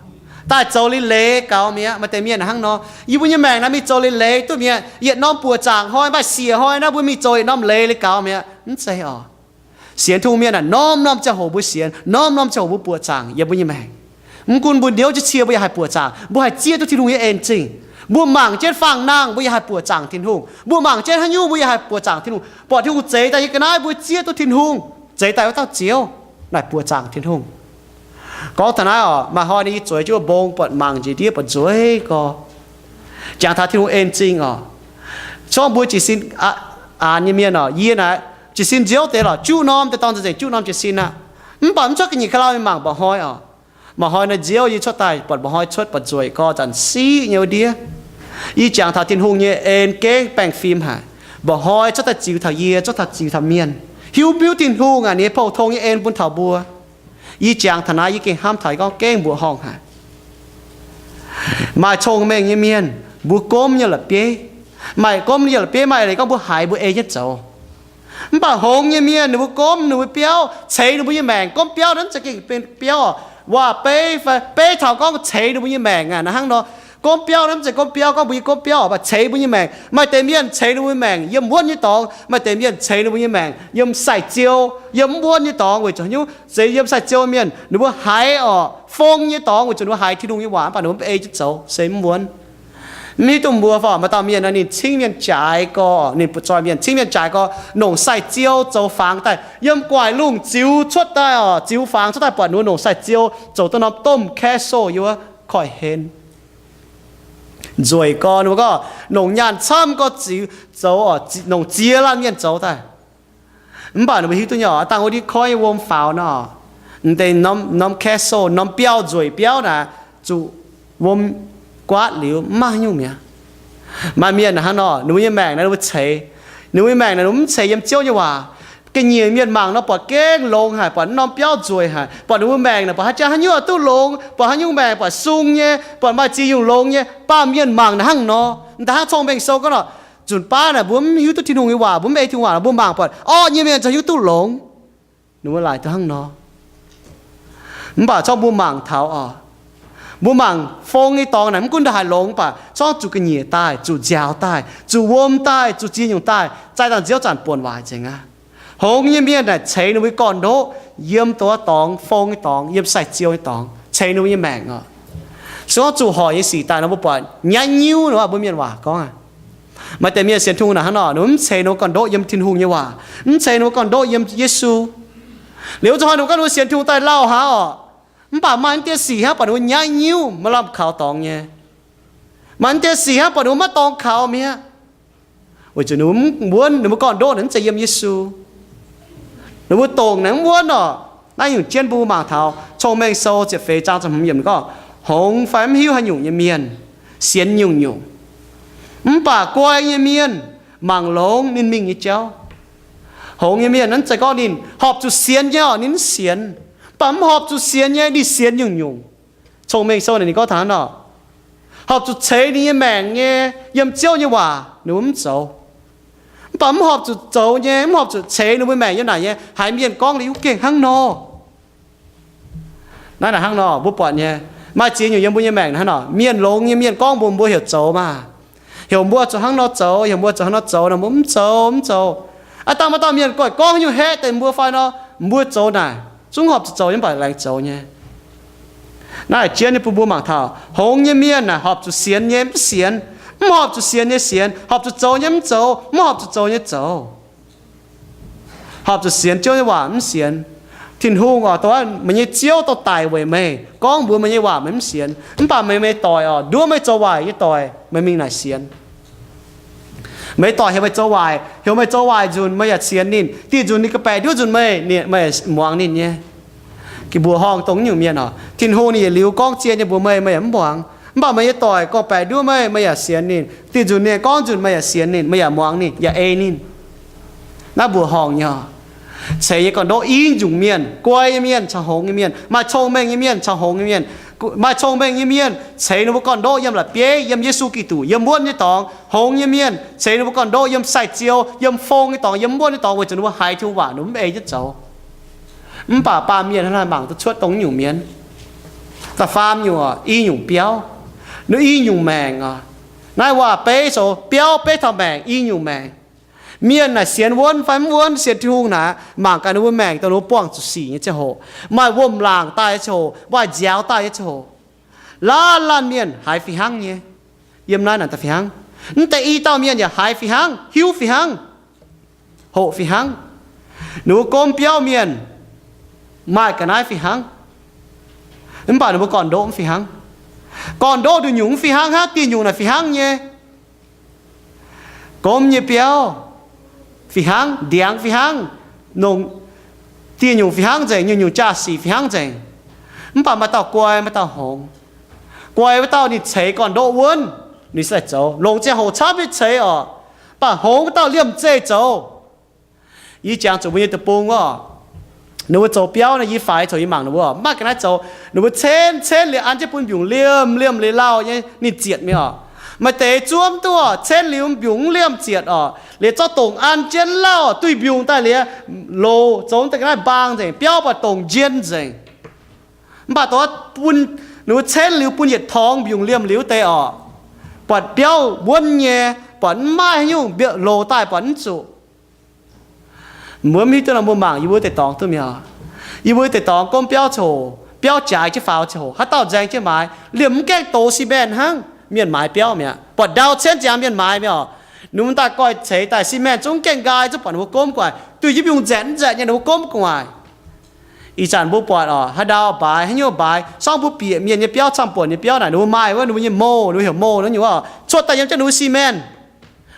Daaih zoux liuz leiz gaux mi'aqv. Maaih deix mienh hnangv nor, yie mbuo nyei maengc naaiv mingh zoux liuz leiz duqv mi'aqv. Yietc norm buoqc zaangc hnoi, maaih siec hnoi naaiv mbuo mingh zoux yietc norm leiz liuz gaux mi'aqv. Mv zeiz oc. Sienx Tin-Hungh mienh aah, norm-norm ziangh hoc mbuo sienx, norm-norm ziangh hoc mbuo buoqc zaangc yiem mbuo nyei maengc. Mv gunv mbuo niouv jienv cie, mbuo yaac haih buoqc zaangc. Mbuo haih zieqv duqv Tin-Hungh nyei en-zingh. Mbuo mangc jienv faang-nangh, mbuo yaac haih buoqc zaangc Tin-Hungh. Mbuo mangc jienv haaix nyungc, mbuo yaac haih buoqc zaangc Tin-Hungh. Buatc Tin-Hungh zeix daaih nyei ga'naaiv, mbuo zieqv duqv Tin-Hungh, zeix daaih wuov dauh Ziouv, naaic buoqc zaangc Tin-Hungh. Gorngv taux naaiv oc, maaih hnoi ninh yie zueiz jienv wuov mbong, buatc mangc njiec ndiev buatc nzueiz gorx. Jangx taux Tin-Hungh en-zingh oc. Gorngv mbuo jiez sin, aa, aanx nyei mienh oc, yie naaic jiez sin nziouv deix lorqc, juqv norm deix dorng nzengc, juqv norm jiez sin aqv. Mv baac mv cuotv ga'nyiec ka'lauh mingh mangc mba'hnoi oc. Mba'hnoi naaiv nziouv yie cuotv daaih buatc mba'hnoi cuotv buatc nzueic gorx, zanc siqv nyei wuov ndiev. Yie jangx taux Tin-Hungh nyei en gengh baengh fim haic. Mba'hnoi cuotv daaih ziux taux yie, cuotv daaih ziux taux mienh. Hiuv biuv Tin-Hungh aac, ninh nyei pou-tong nyei en bun taux mbuo. Yie jangx taux naaiv yie gengh hnamv taux gorngv gengh mbuoqc horngh haic. Maaih cong-mengh nyei mienh, mbuo gomv nyei la'bieiv, maaih gomv nyei la'bieiv maaih leiz gorngv mbuo haiz mbuo ei jienv zoux. Mv baac hngongx nyei mienh ninh mbuo gomv ninh mbuo biauv, ceix ninh mbuo nyei maengc. Gomv biauv naaiv mv zeiz gengh benx biauv oc, waac-beiv fai beiv taux gorngv ceix ninh mbuo nyei maengc aqv. Naaiv hnangv nor, gomv biauv naaiv mv zeiz gomv biauv gorngv mbuo nyei gomv biauv oc, mv baac ceix mbuo nyei maengc. Maaih deix mienh ceix ninh mbuo nyei maengc yiem wuonv nyei dorngx, maaih deix mienh ceix ninh mbuo nyei maengc yiem sai-ziou, yiem mv wuonv nyei dorngx. Weic zuqc haaix nyungc? Se yiem sai-ziou mienh ninh mbuo haiz oc, fong nyei dorngx, weic zuqc ninh mbuo haiz Tin-Hungh nyei waac mv baac ninh mbuo mv ei jienv zoux, se mv wuonv. Mv hiuv duqv mbuo fai maaih dauh mienh nor ninh cingv mienh jaaix gorx, ninh butv-zoih mienh cingv mienh jaaix gorx, nongc sai-ziou zoux fangx daaih, yiem guaix lungh ziux cuotv daaih oc, ziux fangx cuotv daaih buatc ninh mbuo nongc sai-ziou zoux duqv norm domh castle yiem wuov koiv-hlen, nzueic gorx. Ninh mbuo gorngv nongc nyaanh camv gorx ziux zoux oc, nongc ziex laanh mienh zoux daaih. Mv baac ninh mbuo hiuv duqv nyei oc, dangh wuov ndiev koiv nyei wuom faaux nor, m'deix norm castle, norm biauv, nzueic biauv naaic, zuqc wuom guaatv liuz mv maaih haaix nyungc mi'aqv. Maaih mienh naaic hnangv nor, ninh mbuo nyei maengc naaic ninh mbuo ceix, ninh mbuo nyei maengc naaic ninh mbuo mv ceix yiem Ziouv nyei waac. Ga'nyiec mienh mangc nor buatc gengh longx haic, buatc norm biauv nzueic haic, buatc ninh mbuo maengc naaic buatc haaix jangx haaix nyungc duqv longx, buatc haaix nyungc maengc buatc sung nyei, buatc maaih ziex nyungc longx nyei. Baamh mienh mangc naaic hnangv nor, m'daaih hnangv Cong-Mengh Sou gorngv nor, nzunc baav naaic mbuo mv hiuv duqv Tin-Hungh nyei waac, mbuo mv ei Tin-Hungh waac, mbuo mangc buatc orqv nyei mienh za'gengh duqv longx. Ninh mbuo laaic duqv hnangv nor. Mv baac corc mbuo mangc taux oc, mbuo mangc fong nyei dorngx naaic mv gunv ndongc haaix longx, mv baac corc zuqc ga'nyiec daaih, zuqc nziaaux daaih, zuqc wuom daaih, zuqc ziex nyungc daaih, zaih dangh Ziouv zanc buonc waaic nzengc aqv. Hngongx nyei mienh naaic ceix ninh mbuo nyei gorn-ndoqv yiem dongh wuov dorngx, fong nyei dorngx, yiem sai-ziou nyei dorngx, ceix ninh mbuo nyei maengc oc. Se gorngv zuqc hoic nyei sic daaih nor, mbuo buatc nyaiv nyiuv nor, mbuo mienh waac gorngv aqv. Maaih deix mienh sienx Tin-Hungh naaic hnangv nor, ninh mbuo mv ceix ninh mbuo gorn-ndoqv yiem Tin-Hungh nyei waac, mv ceix ninh mbuo gorn-ndoqv yiem Yesu. Liuz zuqc hnoi ninh mbuo gorngv ninh mbuo sienx Tin-Hungh daaih lauh hnangv oc, mv baac maaih naaiv deix sic hnangv buatc ninh mbuo nyaiv nyiuv, maiv lamh kaux dorngx nyei. Maaih naaiv deix sic hnangv buatc ninh mbuo maiv dorngx kaux mi'aqv. Weic zuqc ninh mbuo mv wuonv, ninh mbuo gorn-ndoqv naaic mv zeiz yiem Yesu. Ninh mbuo dongc naaic mv wuonv oc. Naaiv nyungc jienv mbuo mangc taux Cong-Mengh Sou ziepc feix zaang ziepc hmz yiemc ninh gorngv, hngongx fai mv hiuv haaix nyungc nyei mienh, sienx nyungc-nyungc. Mv baac guai nyei mienh mangc longx ninh mingh nyei jauv. Hngongx nyei mienh naaiv zeiz gorngv ninh horpc zuqc sienx nyei oc, ninh mv sienx. Mv baac mv horpc zuqc sienx nyei, ninh sienx nyungc-nyungc. Cong-Mengh Sou naaic ninh gorngv taux hnangv nor, horpc zuqc ceix ninh nyei maengc nyei yiem Ziouv nyei waac ninh mbuo mv zoux. Mv baac mv horpc zuqc zoux nyei, mv horpc zuqc ceix ninh mbuo maengc yiem naaic nyei, haiz mienh gorngv liuz gengh hnangv nor. Naaiv naaic hnangv nor mbuo buatc nyei, maaih ziex nyungc yiem mbuo nyei maengc hnangv nor, mienh longx nyei mienh gorngv mbuox mbuo heuc zoux maah, heuc mbuo zuqc hnangv nor zoux, heuc mbuo zuqc hnangv nor zoux nor, mbuo mv zoux, mv zoux. Aav dangh maaih dauh mienh goiv gorngv haaix nyungc haeqv deix mbuo fai nor, mbuo zoux naaic zungv horpc zuqc zoux nyei, mv baac laengz zoux nyei. Naaiv jienv nyei bun mbuo mangc taux hngongx nyei mienh naaic horpc zuqc sienx nyei mv sienx, mv horpc zuqc sienx nyei sienx, horpc zuqc zoux nyei mv zoux, mv horpc zuqc zoux nyei zoux. Horpc zuqc sienx Ziouv nyei waac mv sienx. Tin-Hungh oc, dongh meih nyei Ziouv dongh daic weic meih, gorngv mbuox meih nyei waac meih mv sienx. Mv baac meih, meih doic oc, nduov meih zoux waaic nyei doic, meih mingh naaic sienx. Meih doic heuc meih zoux waaic, heuc meih zoux waaic nzunc meih yaac sienx ninh. Diuh nzunc ninh ga'baeqc nduov nzunc meih, meih muangx ninh nyei. Mbuoqc horngh dongh nyungc mienh oc, Tin-Hungh ninh yietc liuz gorngv zien nyei mbuox meih, meih yaac mv muangx. Mv baac meih nyei doic gorngv-baeqc nduov meih, meih yaac sienx ninh. Diuh nzunc ninh gorngv nzunc meih yaac sienx ninh, meih yaac muangx ninh, yaac ei ninh. Naaiv mbuoqc horngh nyei oc. Ceix nyei gorn-ndoqv i nyungc mienh, guai nyei mienh caux hngongx nyei mienh, maaih cong-mengh nyei mienh caux hngongx nyei mienh. Maaih cong-mengh nyei mienh ceix ninh mbuo gorn-ndoqv yiem la'bieiv, yiem Yesu Giduc, yiem wuonv nyei dorngx. Hngongx nyei mienh ceix ninh mbuo gorn-ndoqv yiem sai-ziou, yiem fong nyei dorngx, yiem wuonv nyei dorngx, weic zuqc ninh mbuo haiz Tin-Hungh waac ninh mbuo mv ei jienv zoux. Mv baac baamh mienh hnangv naaiv mangc duqv cuotv dongh nyungc mienh. Da'faam nyungc oc, i nyungc biauv, ninh i nyungc maengc oc. Naaiv waac-beiv zoux biauv beiv taux maengc, i nyungc maengc. Mienh naaic sienx wuonv fai mv wuonv, sienx Tin-Hungh naaic, mangc gaax ninh mbuo maengc dongh ninh mbuo buangh zuqc sic nyei ziangh hoc, maaih wuom-laangc daaih nyei ziangh hoc, maaih nziaaux daaih nyei ziangh hoc, laanh laanh mienh haiz fih hnangv nyei. Yiem naaiv naaic daaih fih hnangv. Mv deix i dauh mienh yaac haiz fih hnangv, hiuv fih hnangv, hoqc fih hnangv. Ninh mbuo gomv biauv mienh maaih ga'naaiv fih hnangv, mv baac ninh mbuo gorn-ndoqv mv fih hnangv. Gorn-ndoqv nduqc nyungc mv fih hnangv hnangv, dieh nyungc naaic fih hnangv nyei. Gomv nyei biauv fih hnangv, ndiangx fih hnangv, nongc dieh nyungc fih hnangv nzengc, nyungc-nyungc jaa-sic fih hnangv nzengc. Mv baac maaih dauh guai, maaih dauh hngongx. Guai wuov dauh ninh ceix gorn-ndoqv wuonv, ninh se zoux longc ziangh hoc camv nyei ceix oc. Mv baac hngongx wuov dauh liemh zeih zoux. Yie jangx zuqc mbuo nyei deic-bung oc, Ninh mbuo zoux biauv nor, yie faix coux yie mangc ninh mbuo oc, maiv ga'naaiv zoux. Ninh mbuo cenv cenv liuz an jienv bun mbiungc liemh liemh liuz lauh nyei ninh zietc mi'aqv oc. Maaih deix zuov mv duqv oc, cenv liuz mbiungc mv liemh zietc oc, liuz zorqv dongc an jienv lauh duih mbiungc daaih liuz, loz zoux daaih ga'naaiv mbaang nzengc, biauv buatc dongc njien nzengc. Mv baac dongh bun ninh mbuo cenv liuz bun yietc torngx mbiungc liemh liuz deix oc, buatc biauv wuonv nyei, buatc mv maaih haaix nyungc, loz daaih buatc mv zuqc. Mbuo mv hiuv duqv nor mbuo mangc yie mbuo deix dorngx duqv mi'aqv. Yie mbuo deix dorngx gomv biauv ziangh hoc, biauv jaaix jienv faaux ziangh hoc, haaix dauh nzaeng jienv maaiz, liemh mv gaengh dox cement hnangv, mienh maaiz biauv mi'aqv. Buatc ndau cenv ziangx mienh maaiz mi'aqv. Ninh mbuo daaih goiv ceix daaih cement zungv gaengh nqaai, zungv buatc ninh mbuo gomv gu'nguaaic, duih jienv mbiungc nzaetc nzaetc nyei ninh mbuo gomv gu'nguaaic. Ih zanc mbuo buatc oc, haaix ndau baaix, haaix nyungc baaix, sorng mbuo bieqc mienh nyei biauv, camv buonc nyei biauv naaic, ninh mbuo maaih wuov ninh mbuo nyei mold, ninh mbuo heuc mold naaiv nyungc oc, cuotv daaih yiem jienv ninh mbuo cement.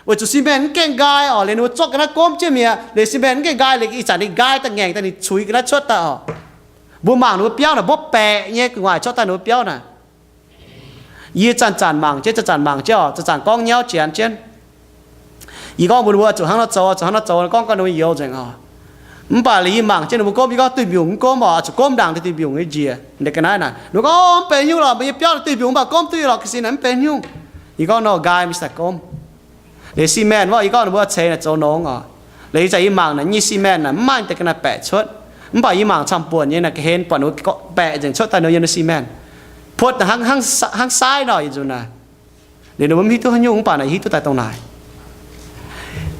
Weic zuqc cement mv gaengh nqaai oc, liuz ninh mbuo zorqv ga'naaiv gomv jienv mi'aqv. Liuz cement mv gaengh nqaai, liuz ih zanc ninh nqaai daaih ngaengc daaih, ninh cuix ga'naaiv cuotv daaih oc. Mbuo mangc ninh mbuo biauv naaic, mbuo baeqc nyei gu'nguaaic cuotv daaih ninh mbuo biauv naaic. Yie zanc-zanc mangc jienv, zanc-zanc mangc jienv oc, zanc-zanc gorngv nyauv janx jienv. Yie gorngv mbuox ninh mbuo zuqc hnangv nor zoux, zuqc hnangv nor zoux, gorngv gorngv ninh mbuo youz nzengc oc. Mv baac liuz yie mangc jienv ninh mbuo gomv, yie gorngv duih mbiungc mv gomv oc, zuqc gomv ndaangc daaih duih mbiungc nyei njiec. Ninh ga'naaiv naaic, ninh gorngv, Mv benx haaix nyungc lorqc, meih nyei biauv naaic duih mbiungc mv baac gomv duqv lorqc, ga'sin naaic mv benx haaix nyungc. Yie gorngv, Nor nqaai mingh daaih gomv. Liuz cement wuov, yie gorngv ninh mbuo ceix naaic zoux nongx oc. Liuz ih zanc yie mangc naaic nyei cement naaic mv maaih deix ga'naaiv baeqc cuotv. Mv baac yie mangc camv buonc nyei naaic ga'hlen buatc ninh mbuo baeqc nzengc cuotv daaih nor yiem naaiv cement. Puotv naaic hnangv, hnangv saaiv nor yietc nzunc naaic. Liuz ninh mbuo mv hiuv duqv haaix nyungc, mv baac naaic hiuv duqv daaih dongh naaic.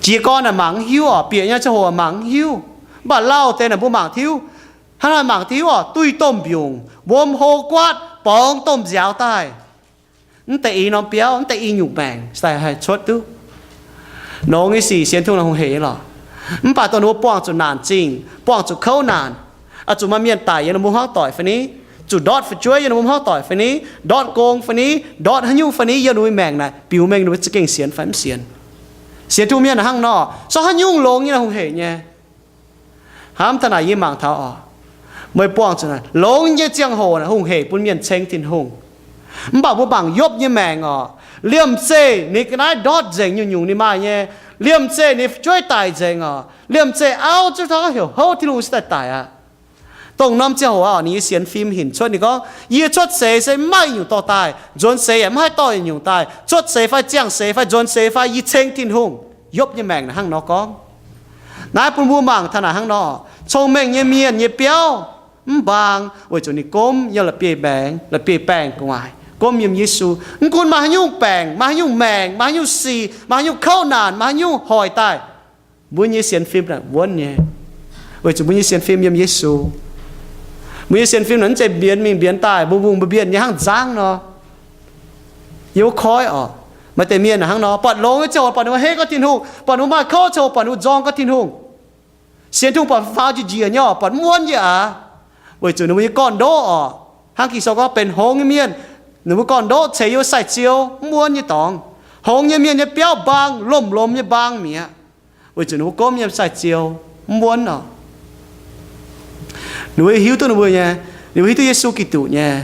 Jiez gorn naaic mangc mv hiuv oc, bieqc nyei ziangh hoc mangc mv hiuv. Mv baac lauh deix naaic mbuo mangc hiuv. Hnangv naaic mangc hiuv oc, duih domh mbiungc, wuom hlo guaatv, borngz domh nziaaux daaih. Mv deix i norm biauv, mv deix i nyungc maengc daaih haih cuotv duqv. Nongx nyei sic sienx Tin-Hungh naaic hungh hec nyei lorqc. Mv baac dongh ninh mbuo buangh zuqc naanc zingh, buangh zuqc kouv naanc, oix zuqc maaih mienh daic yiem ninh mbuo hmuangv doic fai ni, zuqc ndortv fu'jueiv yiem ninh mbuo hmuangv doic fai ni, ndortv gong fai ni, ndortv haaix nyungc fai ni yiem ninh mbuo maengc naaic, biux mengh ninh mbuo za'gengh sienx fai mv sienx. Sienx Tin-Hungh mienh naaic hnangv nor, sortv haaix nyungc longx nyei naaic hungh hec nyei. Hnamv taux naaic yie mangc taux oc, meih buangh zuqc naaic longx nyei ziangh hoc naaic hungh hec bun mienh ceng Tin-Hungh. Mv baac mbuo mangc Yopv nyei maengc oc, liemh zeih ninh ga'naaiv ndortv nzengc nyungc-nyungc ninh maaih nyei, liemh zeih ninh fu'jueiv daic nzengc oc, liemh zeih auv zungv taux heuc houv Tin-Hungh se daaih daic aqv. Dongh norm ziangh hoc oc, ninh nyei sienx fim hinc cuotv, ninh gorngv, Yie cuotv seix se mv maaih nyungc dorh daaih, nzuonx seix yaac mv haih dorh nyungc daaih. Cuotv seix fai ziangh seix fai nzuonx seix fai yie ceng Tin-Hungh. Yopv nyei maengc naaic hnangv nor gorngv. Naaiv bun mbuo mangc taux naaic hnangv nor, cong-mengh nyei mienh nyei biauv mv mbaang weic zuqc ninh gomv yiem la'bieiv-maengx, la'bieiv-baengh gu'nguaaic, gomv yiem Yesu. Mv gunv maaih haaix nyungc baengc, maaih haaix nyungc maengc, maaih haaix nyungc sic, maaih haaix nyungc kouv naanc, maaih haaix nyungc hoic daaih, mbuo nyei sienx fim naaic wuonv nyei, weic zuqc mbuo nyei sienx fim yiem Yesu. Mbuo nyei sienx fim naaic mv zeiz mbienx mingh mbienx daaih, mbuo mbungh mbuo mbienv nyei hnangv nzangv nor. Yie wuov koiv oc, maaih deix mienh naaic hnangv nor, buatc longx nyei ziangh hoc buatc ninh mbuo hei gorngv Tin-Hungh, buatc ninh mbuo maaih kouv ziangh hoc buatc ninh mbuo nzorng gorngv Tin-Hungh. Sienx Tin-Hungh buatc faaux njiec njiec nyei oc, buatc mv wuonv yie aqv, weic zuqc ninh mbuo nyei gorn-ndoqv oc, hnangv Ging-Sou gorngv benx hngongx nyei mienh, ninh mbuo gorn-ndoqv ceix yiem sai-ziou mv wuonv nyei dorngx. Hngongx nyei mienh nyei biauv mbaang, lomh lomh nyei mbaang mi'aqv, weic zuqc ninh mbuo gomv yiem sai-ziou mv wuonv oc. Ninh mbuo hiuv duqv ninh mbuo nyei, ninh mbuo hiuv duqv Yesu Giduc nyei,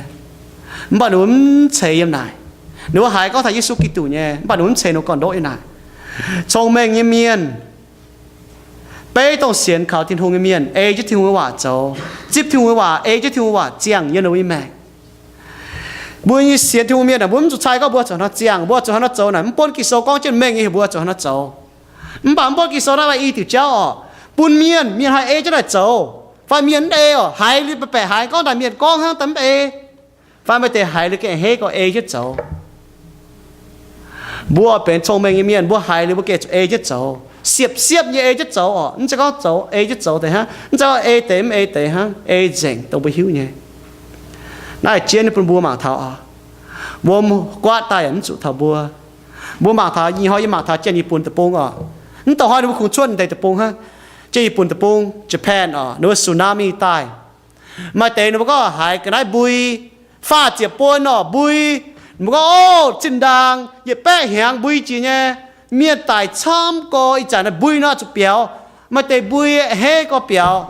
mv baac ninh mbuo mv ceix yiem naaic. Ninh mbuo haiz gorngv taux Yesu Giduc nyei, mv baac ninh mbuo mv ceix ninh mbuo gorn-ndoqv yiem naaic. Cong-mengh nyei mienh, beiv dongh sienx kaux Tin-Hungh nyei mienh ei jienv Tin-Hungh nyei waac zoux, zipv Tin-Hungh nyei waac, ei jienv Tin-Hungh nyei waac ziangh yiem ninh mbuo nyei maengc. Mbuo nyei sienx Tin-Hungh mienh aah, mbuo mv zuqc cai gorngv mbuo zuqc hnangv nor ziangh, mbuo zuqc hnangv nor zoux naaic, mv bun Ging-Sou gorngv jienv mengh nyei heuc mbuo zuqc hnangv nor zoux. Mv baac mv bun Ging-Sou naaiv maaih i diuc jauv oc, bun mienh, mienh haih ei jienv naaic zoux, fai mienh mv ei oc, haiz liuz baeqc haiz gorngv daaih mienh gorngv hnangv daaih mv ei, fai maaih deix haiz liuz gengh hei gorngv ei jienv zoux. Mbuo benx cong-mengh nyei mienh, mbuo haiz liuz mbuo gengh zuqc ei jienv zoux, siepv-siepv nyei ei jienv zoux oc. Mv zeiz gorngv zoux ei jienv zoux deix hnangv, mv zeiz gorngv ei deix mv ei deix hnangv, ei nzengc dongh mbuo hiuv nyei. Naaiv jienv bun mbuo mangc taux oc. Wuom guaatv daaih yaac mv zuqc taux mbuo. Mbuo mangc taux, ih hnoi yie mangc taux Jienh Yie Bun Deic-Bung oc. Mv dongh hnoi ninh mbuo kungx cuotv deix deic-bung hnangv. Jienh Yie Bun Deic-Bung, Japan oc, ninh mbuo tsunami daaih. Maaih deix ninh mbuo gorngv haiz ga'naaiv mbui, faah ziepc buon oc, mbui. Ninh mbuo gorngv, Ov, zinh ndaangc yietc baeqv hnyangx mbui jiex nyei, mienh daic camv gorx, ih zanc naaiv mbui nor zuqc biaux. Maaih deix mbui hei gorx biaux.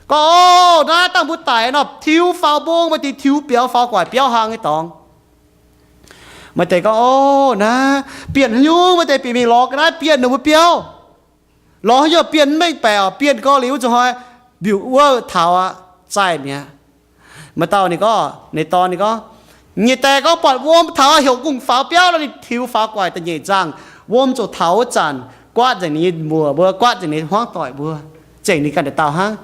Gorngv, Ov, naaiv dangh mbuo daic nor tiux faaux mbong, maaih deix tiux biaux faaux gu'nguaaic biauv hlang nyei dorngx. Maaih deix gorngv, Ov, naaiv bienh haaix nyungc? Maaih deix bieqc mingh lorz ga'naaiv bienh ninh mbuo biauv. Lorz haaix nyungc bienh mv mengh baeqc oc, bienh gorx liuz zuqc hnoi mbiungc wuov taux aqv, zaih mi'aqv. Maaih dauh ninh gorngv, ninh dorn ninh gorngv, nyei die gorngv buatc wuom taux heuc kungx faaux biauv nor, ninh tiux faaux guaic da'nyeic nzangh. Wuom ziouc taux wuov zanc, guaatv nzengc ninh nyei muoc mbuo, guaatv nzengc ninh nyei hmuangv doic mbuo, zengc ninh ganh dauh dauh hnangv,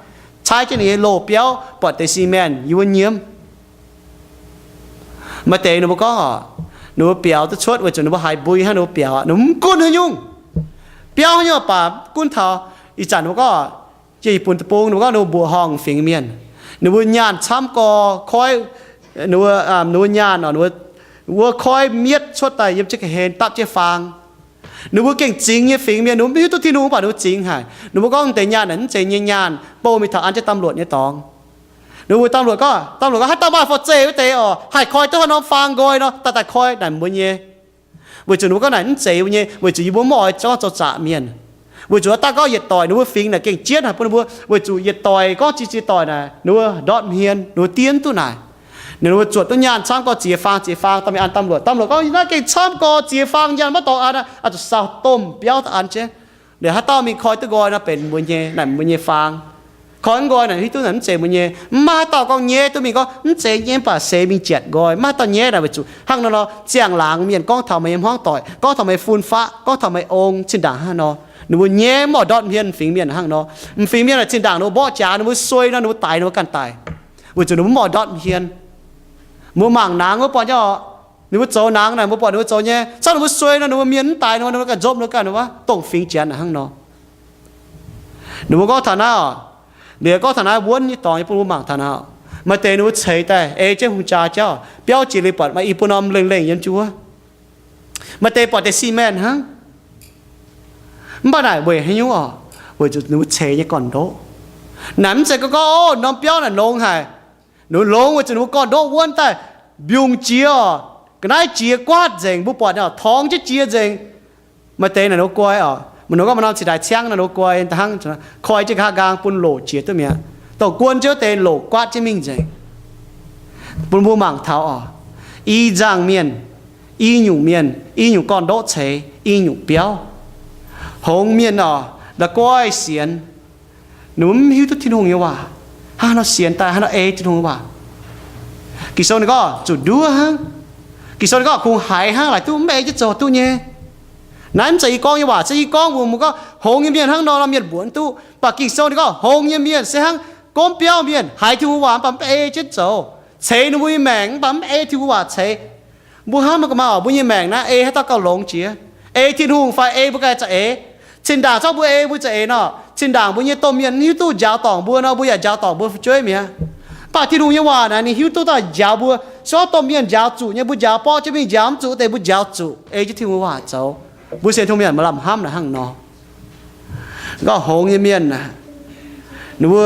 caaiv jienv ninh nyei loz-biauv, buatc deix cement yiem wuov nyiemv. Maaih deix ninh mbuo gorngv oc, ninh mbuo biaux duqv cuotv weic zuqc ninh mbuo haiz mbui hnangv, ninh mbuo biaux, ninh mbuo mv gunv haaix nyungc. Biauv haaix nyungc baac gunv taux ih zanc ninh mbuo gorngv, jiex yietc bun deic-bung ninh mbuo gorngv ninh mbuo mbuoqc horngh fingx mienh. Ninh mbuo nyaanh camv gorx koiv, ninh mbuo, ninh mbuo nyaanh oc, ninh mbuo wuov koiv mietv cuotv daaih yiem jienv ga'hlen dapv jienv faang. Ninh mbuo gengh zingx nyei fingx mienh, ninh mbuo mv hiuv duqv Tin-Hungh mv baac ninh mbuo zingx haic. Ninh mbuo gorngv deix nyaanh naaic mv zeiz nyei nyaanh, bou mingh taux an jienv ตำรวจ nyei dorngx. Ninh mbuo ตำรวจ gorngv, ตำรวจ gorngv, haaix dauh maaih forc-zeih wuov deix oc, haih koi duqv haaix norm faang nqoi nor, daaih daaih koi naaic mbuo nyei. Weic zuqc ninh mbuo gorngv naaic mv zeiz mbuo nyei, weic zuqc yie mbuo mv oix zorngv zoux zaqc mienh. Weic zuqc haaix dauh gorngv yietc doic ninh mbuo fingx naaic gengh jienv haic bun ninh mbuo, weic zuqc yietc doic gorngv ziex ziex doic naaic ninh mbuo ndortv hmien, ninh mbuo diev duqv naaic. Ninh mbuo zuotc duqv nyaanh camv gorx ziex faang ziex faang daaih mingh an ตำรวจ. ตำรวจ gorngv naaiv gengh camv gorx ziex faang nyaanh maiv dorngx an, oix zuqc sau domh biauv daaih an jienv. Liuz haaix dauh mingh koi duqv nqoi nor benx mbuo nyei, naaic mbuo nyei faang. Koi mv nqoi naaic hiuv duqv naaic mv zeiz mbuo nyei. Mv maaih haaix dauh gorngv nyei duqv mingh gorngv mv zeiz nyei, mv baac seix mingh janx nqoi. Mv maaih haaix dauh nyei naaic weic zuqc hnangv nor nor, ziangh laangz mienh gorngv taux meih nyei hmuangv doic, gorngv taux meih fun-faqv, gorngv taux meih ong, zinh ndaangc hnangv nor. Ninh mbuo nyei mv oix ndortv hmien fingx mienh hnangv nor. M'fingx mienh naaic zinh ndaangc ninh mbuo mborqv jaax, ninh mbuo suei nor ninh mbuo daix ninh mbuo ganh daic. Weic zuqc ninh mbuo mv oix ndortv hmien. Mbuo mangc nangx wuov buatc nyei oc. Ninh mbuo zoux nangx naaic mbuo buatc ninh mbuo zoux nyei. Caux ninh mbuo suei nor ninh mbuo mienh mv daix ninh mbuo, ninh mbuo ganh nzopv ninh mbuo ganh wuov, dongh fingx janx naaic hnangv nor. Ninh mbuo gorngv taux naaiv oc, liuz gorngv taux naaiv wuonv nyei dorngx nyei bun mbuo mangc taux naaiv oc. Maaih deix ninh mbuo ceix daaih ei jienv hungh jaa jauv, biauv jiex liuz buatc maaih i buo norm lengh lengh yiem jienv wuov. Maaih deix buatc deix cement hnangv. Mv baac naaic weic haaix nyungc oc? Weic zuqc ninh mbuo ceix nyei gorn-ndoqv. Naaic mv zeiz gorngv, gorngv, o, norm biauv naaic longx haic. Ninh mbuo longx weic zuqc ninh mbuo gorn-ndoqv wuonv daaih mbiungc jiex oc. Ga'naaiv jiex guaatv nzengc, mbuo buatc nyei oc, torngx jienv jiex nzengc. Maaih deix naaic ninh mbuo guai oc, maaih norm gorngv maaih norm cingx daaih ciangv naaic ninh mbuo guai hnangv, koi jienv nqa'haav nqaang bun loc jiex duqv mi'aqv. Dongh guon jienv deix loc guaatv jienv mingh nzengc. Bun mbuo mangc taux oc, i nzangc mienh, i nyungc mienh, i nyungc gorn-ndoqv ceix i nyungc biauv. Hngongx mienh oc, la'guaih sienx, ninh mbuo mv hiuv duqv Tin-Hungh nyei waac. Hnangv haaix nor sienx daaih, hnangv haaix nor ei Tin-Hungh nyei waac? Ging-Sou ninh gorngv zuqc nduov hnangv. Ging-Sou ninh gorngv kungx haiz hnangv laaic duqv, mv ei jienv zoux duqv nyei. Naaiv mv zeiz yie gorngv nyei waac, se yie gorngv mbuox mbuo gorngv hngongx nyei mienh hnangv nor, nor mienh mbuox mv duqv. Mv baac Ging-Sou ninh gorngv hngongx nyei mienh se hnangv gomv biauv mienh, haiz Tin-Hungh waac mv baac mv ei jienv zoux, ceix ninh mbuo nyei maengc mv baac mv ei Tin-Hungh waac ceix. Mbuo hnamv mangc gaax, mbuo nyei maengc naaiv ei haaix dauh gauh longx jiex? Ei Tin-Hungh fai ei mbuo ganh za'eix? Zinh ndaangc corc mbuo ei mbuo za'eix nor, zinh ndaangc mbuo nyei domh mienh mv hiuv duqv njaaux dorngc mbuo nor, mbuo yaac njaaux dorngc mbuo fu'jueiv mi'aqv. Mv baac Tin-Hungh nyei waac naaiv ninh hiuv duqv daaih njaaux mbuo. Se gorngv domh mienh njaaux zuqc nyei mbuo njaaux, borqv jienv mingh njaaux, mv zuqc deix mbuo njaaux zuqc, ei jienv Tin-Hungh waac zoux. Mbuo sienx Tin-Hungh mienh maaih lamh hnamv naaic hnangv nor. Gorngv hngongx nyei mienh naaic, ninh mbuo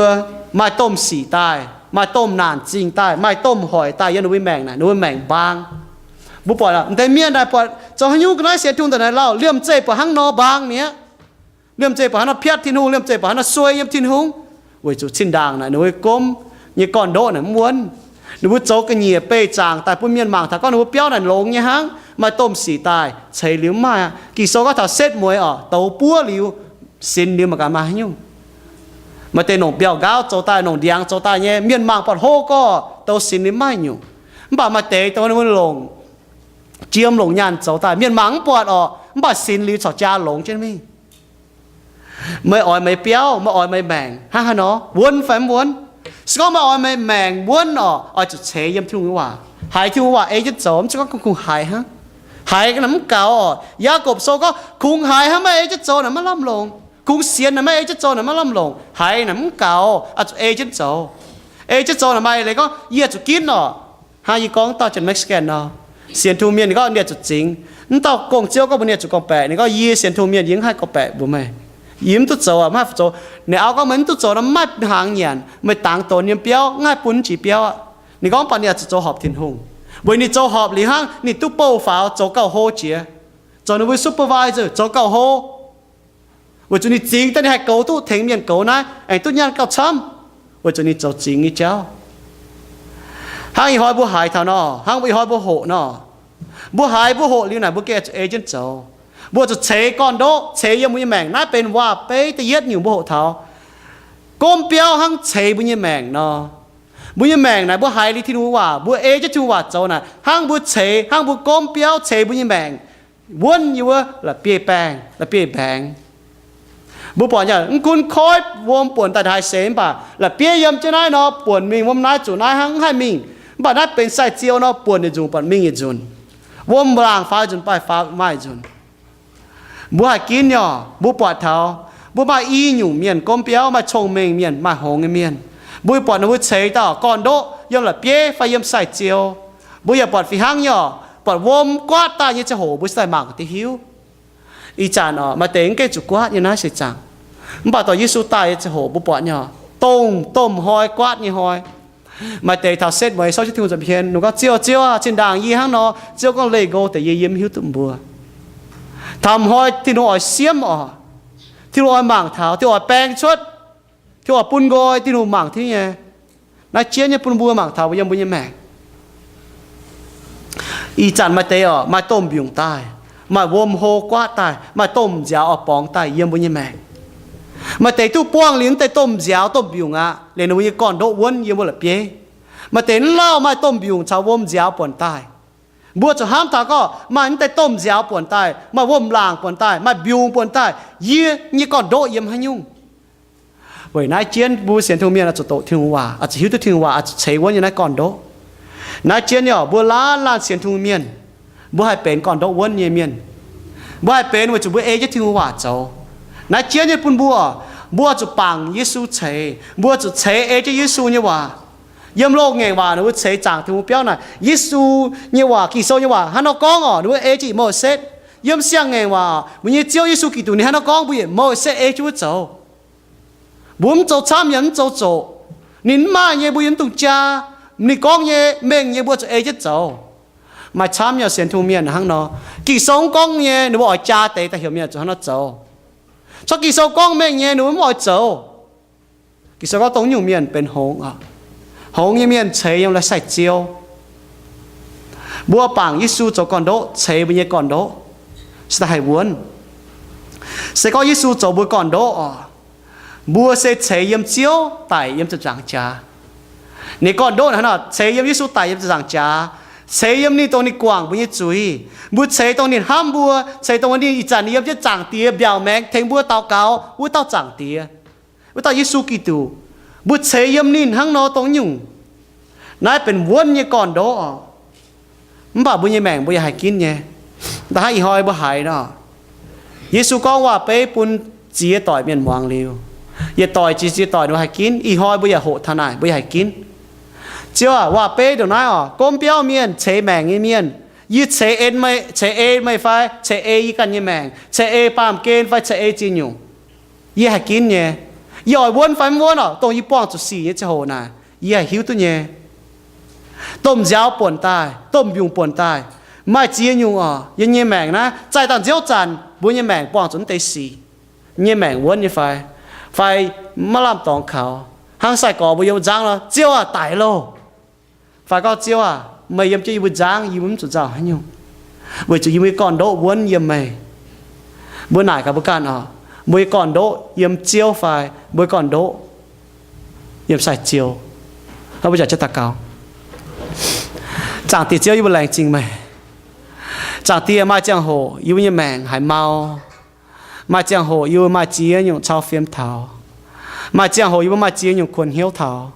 maaih domh sic daaih, maaih domh naanc zingh daaih, maaih domh hoic daaih yiem ninh mbuo maengc naaic, ninh mbuo maengc mbaang. Mbuo buatc aqv, m'deix mienh naaic buatc zoux haaix nyungc ga'naaiv sienx Tin-Hungh daaih naaic lauh, liemh zeih buatc hnangv nor mbaang mi'aqv. Liemh zeih buatc hnangv nor piatv Tin-Hungh, liemh zeih buatc hnangv nor suei yiem Tin-Hungh. Weic zuqc zinh ndaangc naaic ninh mbuo gomv nyei gorn-ndoqv naaic mv wuonv. Ninh mbuo zoux ga'nyiec beih zaangc daaih bun mienh mangc taux gorngv ninh mbuo biauv naaic longx nyei hnangv, maaih domh sic daaih, ceix liuz mv maaih aqv. Ging-Sou gorngv taux setv mueiz oc, douz buov liuz, sinx liuz mangc gaax maaih haaix nyungc. Maaih deix nongc mbiauh nqaauv zoux daaih, nongc ndiangx zoux daaih nyei, mienh mangc buatc hlo gorx, douz sinx liuz mv maaih nyungc. Mv baac maaih deix dongh ninh mbuo longc jiem longc nyaanh zoux daaih, mienh mangc mv buatc orqc, mv baac sinx liuz corc jaa longx jienv mingh. Meih oix meih biauv, meih oix meih maengc hnangv haaix nor, wuonv fai mv wuonv? Se gorngv meih oix meih maengc wuonv orqc, oix zuqc ceix yiem Tin-Hungh nyei waac, haiz Tin-Hungh waac ei jienv zoux, mv zeiz gorngv kungx haiz hnangv. Haiz naaic mv gaux orqc. Yaagorpc Sou gorngv kungx haiz hnangv, maiv ei jienv zoux naaic maiv lamh longc. Kungx sienx naaic maiv ei jienv zoux naaic maiv lamh longc. Haiz naaic mv gaux, oix zuqc ei jienv zoux. Ei jienv zoux naaic maaih leiz gorngv yie zuqc ginv orqc. Hnangv yie gorngv dauh janx Mexican nor, sienx Tin-Hungh mienh ninh gorngv ninh zuqc zingx. Mv dauh gong-ziouv gorngv mbuox ninh zuqc gorngv-baeqc, ninh gorngv yie sienx Tin-Hungh mienh yie mv haih gorngv-baeqc mbuox meih. Yie mv duqv zoux aqv, mv haih zoux. Ninh auv gorngv meih mv duqv zoux nor mv maaih hnaangx nyanc, meih dangx donx yiem biauv mv haih bun jiex biauv aqv. Ninh gorngv mv baac ninh zuqc zoux horpc Tin-Hungh, weic ninh zoux horpc liuz hnangv ninh duqv bouh faaux zoux gauh hlo jiex, zoux ninh mbuo supervisor zoux gauh hlo. Weic zuqc ninh zingx daaih ninh haih goux duqv tengx mienh goux naaiv aengx duqv nyaanh gauh camv, weic zuqc ninh zoux zingx nyei jauv. Hnangv ih hnoi mbuo haiz taux nor, hnangv ih hnoi mbuo hoqc nor, mbuo haiz mbuo hoqc liuz naaic mbuo gengh zuqc ei jienv zoux. Mbuo zuqc ceix gorn-ndoqv, ceix yiem mbuo nyei maengc. Naaiv benx waac-beiv da'yietv nyungc mbuo hoqc taux. gomv biauv hnangv ceix mbuo nyei maengc nor. Mbuo nyei maengc naaic mbuo haiz liuz Tin-Hungh waac, mbuo ei jienv Tin-Hungh waac zoux naaic, hnangv mbuo ceix, hnangv mbuo gomv biauv ceix mbuo nyei maengc, wuonv yiem wuov la'bieiv-baengh, la'bieiv-mbaengx. Mbuo buatc nyei, mv gunv koiv wuom buonc daaih haaix seix mv baac la'bieiv yiem jienv naaiv nor, buonc mingh wuom naaiv zuqc naaiv hnangv, mv haih mingh. Mv baac naaiv benx sai-ziou nor, buonc yietc nzunc buatc mingh yietc nzunc. Wuom laangc faaux nzunc baaih faaux maaih nzunc. Mbuo haih ginv nyei oc. Mbuo buatc taux mbuo maaih i nyungc mienh gomv biauv, maaih cong-mengh mienh, maaih hngongx nyei mienh. Mbuo buatc ninh mbuo ceix dauh gorn-ndoqv yiem la'bieiv fai yiem sai-ziou. Mbuo yaac buatc fih hnangv nyei oc. Buatc wuom guaatv daaih nyei ziangh hoc mbuo se daaih mangc deix hiuv. Ih zanc oc, maaih deix mv gaengh zuqc guaatv nyei naaiv seix zaangc. Mv baac dorh Yesu daaih nyei ziangh hoc mbuo buatc nyei oc, dongh domh hnoi guaatv nyei hnoi. Maaih deix taux setv mueiz souv jienv Tin-Hungh nza'hmien mienh, ninh gorngv, Ziouv, Ziouv aah, zinh ndaangc yie hnangv nor, Ziouv gorngv, Leih nqo deix yie, yie mv hiuv duqv mbuo. Taux hnoi Tin-Hungh oix siemv oc. Tin-Hungh oix mangc taux, Tin-Hungh oix baeng cuotv, Tin-Hungh oix bun nqoi, Tin-Hungh mangc tiuv nyei. Naaiv jienv nyei bun mbuo mangc taux mbuo yiem mbuo nyei maengc. Ih zanc maaih deix oc, maaih domh mbiungc daaih, maaih wuom hlo guaatv daaih, maaih domh nziaaux oix borngz daaih yiem mbuo nyei maengc. Maaih deix duqv buangh liuz naaiv deix domh nziaaux domh mbiungc aqv, liuz ninh mbuo nyei gorn-ndoqv wuonv yiem mbuo la'bieiv. Maaih deix mv lauh maaih domh mbiungc caux wuom nziaaux buonc daaih. Mbuo zuqc hnamv taux gorngv maaih naaiv deix domh nziaaux buonc daaih, maaih wuom laangc buonc daaih, maaih mbiungc buonc daaih, yie nyei gorn-ndoqv yiem haaix nyungc? Weic naaiv jienv mbuo sienx Tin-Hungh mienh oix zuqc doqc Tin-Hungh waac, oix zuqc hiuv duqv Tin-Hungh waac, oix zuqc ceix wuonv nyei naaiv gorn-ndoqv. Naaiv jienv nyei oc, mbuo laanh laanh sienx Tin-Hungh mienh, mbuo haih benx gorn-ndoqv wuonv nyei mienh. Mbuo haih benx weic zuqc mbuo ei jienv Tin-Hungh waac zoux. Naaiv jienv nyei bun mbuo, mbuo zuqc bangc Yesu ceix, mbuo zuqc ceix ei jienv Yesu nyei waac. Yiem loz-ngaengc waac ninh mbuo ceix zaangc Tin-Hungh biauv naaic, Yesu nyei waac, Ging-Sou nyei waac hnangv nor gorngv oc, ninh mbuo ei jienv Moses. Yiem siang-ngaengc waac, mbuo nyei Ziouv Yesu Giduc ninh hnangv nor gorngv, mbuo yietc Moses ei jienv wuov zoux. Mbuo mv zoux camv yaac mv zoux zoqc. Ninh mv maaih nyei mbuo yaac mv dungx jaa. Ninh gorngv nyei mengh nyei mbuo zuqc ei jienv zoux. Maaih camv nyei sienx Tin-Hungh mienh hnangv nor. Ging-Sou mv gorngv nyei ninh mbuo oix jaa deix daaih heuc mienh zuqc hnangv nor zoux. Corc Ging-Sou gorngv mengh nyei ninh mbuo mv oix zoux. Ging-Sou gorngv dongh nyungc mienh benx hngongx oc. Hngongx nyei mienh ceix yiem la'saih-ziou. Mbuo bangc Yesu zoux gorn-ndoqv ceix mbuo nyei gorn-ndoqv, se daaih haih wuonv. Se gorngv Yesu zoux mbuo gorn-ndoqv oc, mbuo se ceix yiem Ziouv daic yiem ziepc nzaangc jaax. Ninh gorn-ndoqv hnangv nor ceix yiem Yesu daic yiem ziepc nzaangc jaax, ceix yiem ninh dongh ninh guangc mbuo nyei zuiz. Mbuo ceix dongh ninh hnamv mbuo, ceix dongh ninh ih zanc ninh yiem jienv Zaangc Diex mbiaauc maengx tengx mbuo daux gaux wuov dauh Zaangc Diex, wuov dauh Yesu Giduc. Mbuo ceix yiem ninh hnangv nor dongh nyungc. Naaiv benx wuonv nyei gorn-ndoqv oc. Mv baac mbuo nyei maengc mbuo yaac haih ginv nyei. Da'hnangv ih hnoi mbuo haiz nor, Yesu gorngv waac-beiv bun ziex doic mienh muangx liuz, yietc doic jiex ziex doic ninh mbuo haih ginv. Ih hnoi mbuo yaac hoqc taux naaic, mbuo yaac haih ginv. Ziouv aac, waac-beiv ndongc naaiv oc, gomv biauv mienh, ceix maengc nyei mienh, yie ceix en meih, ceix ei meih fai ceix ei yie ganh nyei maengc, ceix ei baamh gen fai ceix ei ziex nyungc, yie haih ginv nyei. Yie oix wuonv fai mv wuonv oc, dongh yie buangh zuqc sic nyei ziangh hoc naaic, yie haih hiuv duqv nyei. Domh nziaaux buonc daaih, domh mbiungc buonc daaih, maaih ziex nyungc oc. Yie nyei maengc naaiv zaih dangh nziouv zanc, mbuo nyei maengc buangh zuqc mv deix sic, nyei maengc wuonv nyei fai, fai maiv lamh dorngx kaux, hnangv sai-gorx mbuo yiem nzangv nor, Ziouv aac, daic loh! Fai gorngv, Ziouv aac, meih yiem jienv yie mbuo nzangv, yie mbuo mv zuqc nzauh haaix nyungc, weic zuqc yie mbuo nyei gorn-ndoqv wuonv yiem meih. Mbuo naaic gaax mbuo ganh oc, mbuo nyei gorn-ndoqv yiem Ziouv fai mbuo nyei gorn-ndoqv yiem sai-ziou? Mbuo jangx jienv daux gaux. Zaangc Diex Ziouv, yie mbuo laengz zingh meih. Zaangc Diex, maaih ziangh hoc yie mbuo nyei maengc haiz mau. Maaih ziangh hoc yie mbuo maaih ziex nyungc cau fiem taux. Maaih ziangh hoc yie mbuo maaih ziex nyungc kuonx hnyouv taux.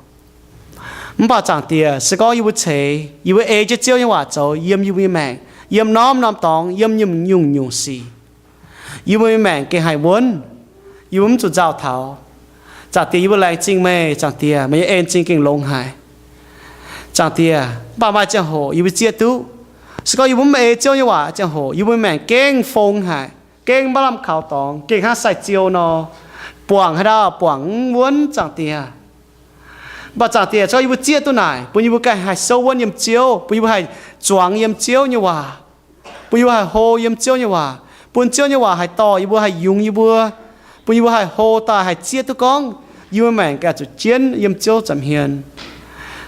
Mv baac Zaangc Diex, se gorngv yie mbuo ceix, yie mbuo ei jienv Ziouv nyei waac zoux yiem yie mbuo nyei maengc, yiem norm-norm dorngx, yiem nyungc-nyungc sic, yie mbuo nyei maengc gengh haih wuonv. Yie mbuo mv zuqc nzauh taux. Zaangc Diex, yie mbuo laengz zingh meih. Zaangc Diex, meih nyei en-zingh gengh longx haic. Zaangc Diex, mv baac maaih ziangh hoc yie mbuo zieqv duqv, se gorngv yie mbuo mv ei Ziouv nyei waac ziangh hoc, yie mbuo nyei maengc gengh fong haic, gengh maiv lamh kaux dorngx, gengh hnangv sai-ziou nor, buangc haaix dauh buangc mv wuonv, Zaangc Diex. Mv baac Zaangc Diex, se gorngv yie mbuo zieqv duqv naaic, bun yie mbuo ganh haih souv wuonv yiem Ziouv, bun yie mbuo haih zuangx yiem Ziouv nyei waac, bun yie mbuo haih hlo yiem Ziouv nyei waac, bun Ziouv nyei waac haih dorh yie mbuo, haih yungz yie mbuo, bun yie mbuo haih hlo daaih, haih zieqv duqv gorngv yie mbuo maengc ganh zuqc jienv yiem Ziouv nza'hmien.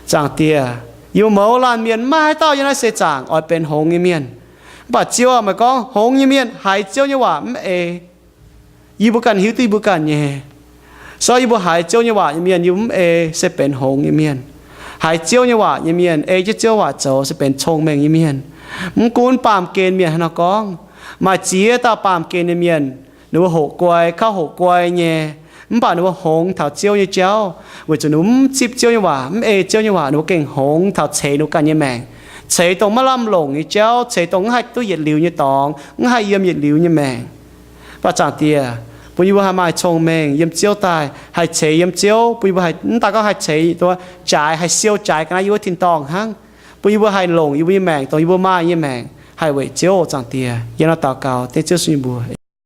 Zaangc Diex, yie mbuo mouz laanh mienh maiv maaih haaix dauh yiem naaiv seix zaangc oix benx hngongx nyei mienh. Mv baac Ziouv aac, meih gorngv hngongx nyei mienh haiz Ziouv nyei waac mv ei. Yie mbuo ganh hiuv duqv yie mbuo ganh nyei. So yie mbuo haiz Ziouv nyei waac nyei mienh, yie mbuo mv ei se benx hngongx nyei mienh. Haiz Ziouv nyei waac nyei mienh, ei jienv Ziouv waac zoux se benx cong-mengh nyei mienh. Mv gunv baamh gen mienh haaix nor gorngv, maaih ziex dauh baamh gen nyei mienh, ninh mbuo hoqc guai, kouv hoqc guai nyei, mv baac ninh mbuo hngongx taux Ziouv nyei jauv, weic zuqc ninh mbuo mv zipv Ziouv nyei waac, mv ei Ziouv nyei waac, ninh mbuo gengh hngongx taux ceix ninh mbuo ganh nyei maengc, ceix dongh maiv lamh longc nyei jauv, ceix dongh mv haih duqv yietc liuz nyei dorngx, mv haih yiem yietc liuz nyei maengc. Mv baac Zaangc Diex bun yie mbuo haih maaih cong-mengh yiem Ziouv daaih, haih ceix yiem Ziouv, bun yie mbuo haih, mv daaih gorngv haih ceix, jaaix, haih siou jaaix ga'naaiv yiem wuov tin-dorngh hnangv, bun yie mbuo haih longc yie mbuo nyei maengc, dongh yie mbuo maaih nyei maengc, haih weic Ziouv. Zaangc Diex, yie nor daux gaux dengv Ziouv Yesu nyei mbuox.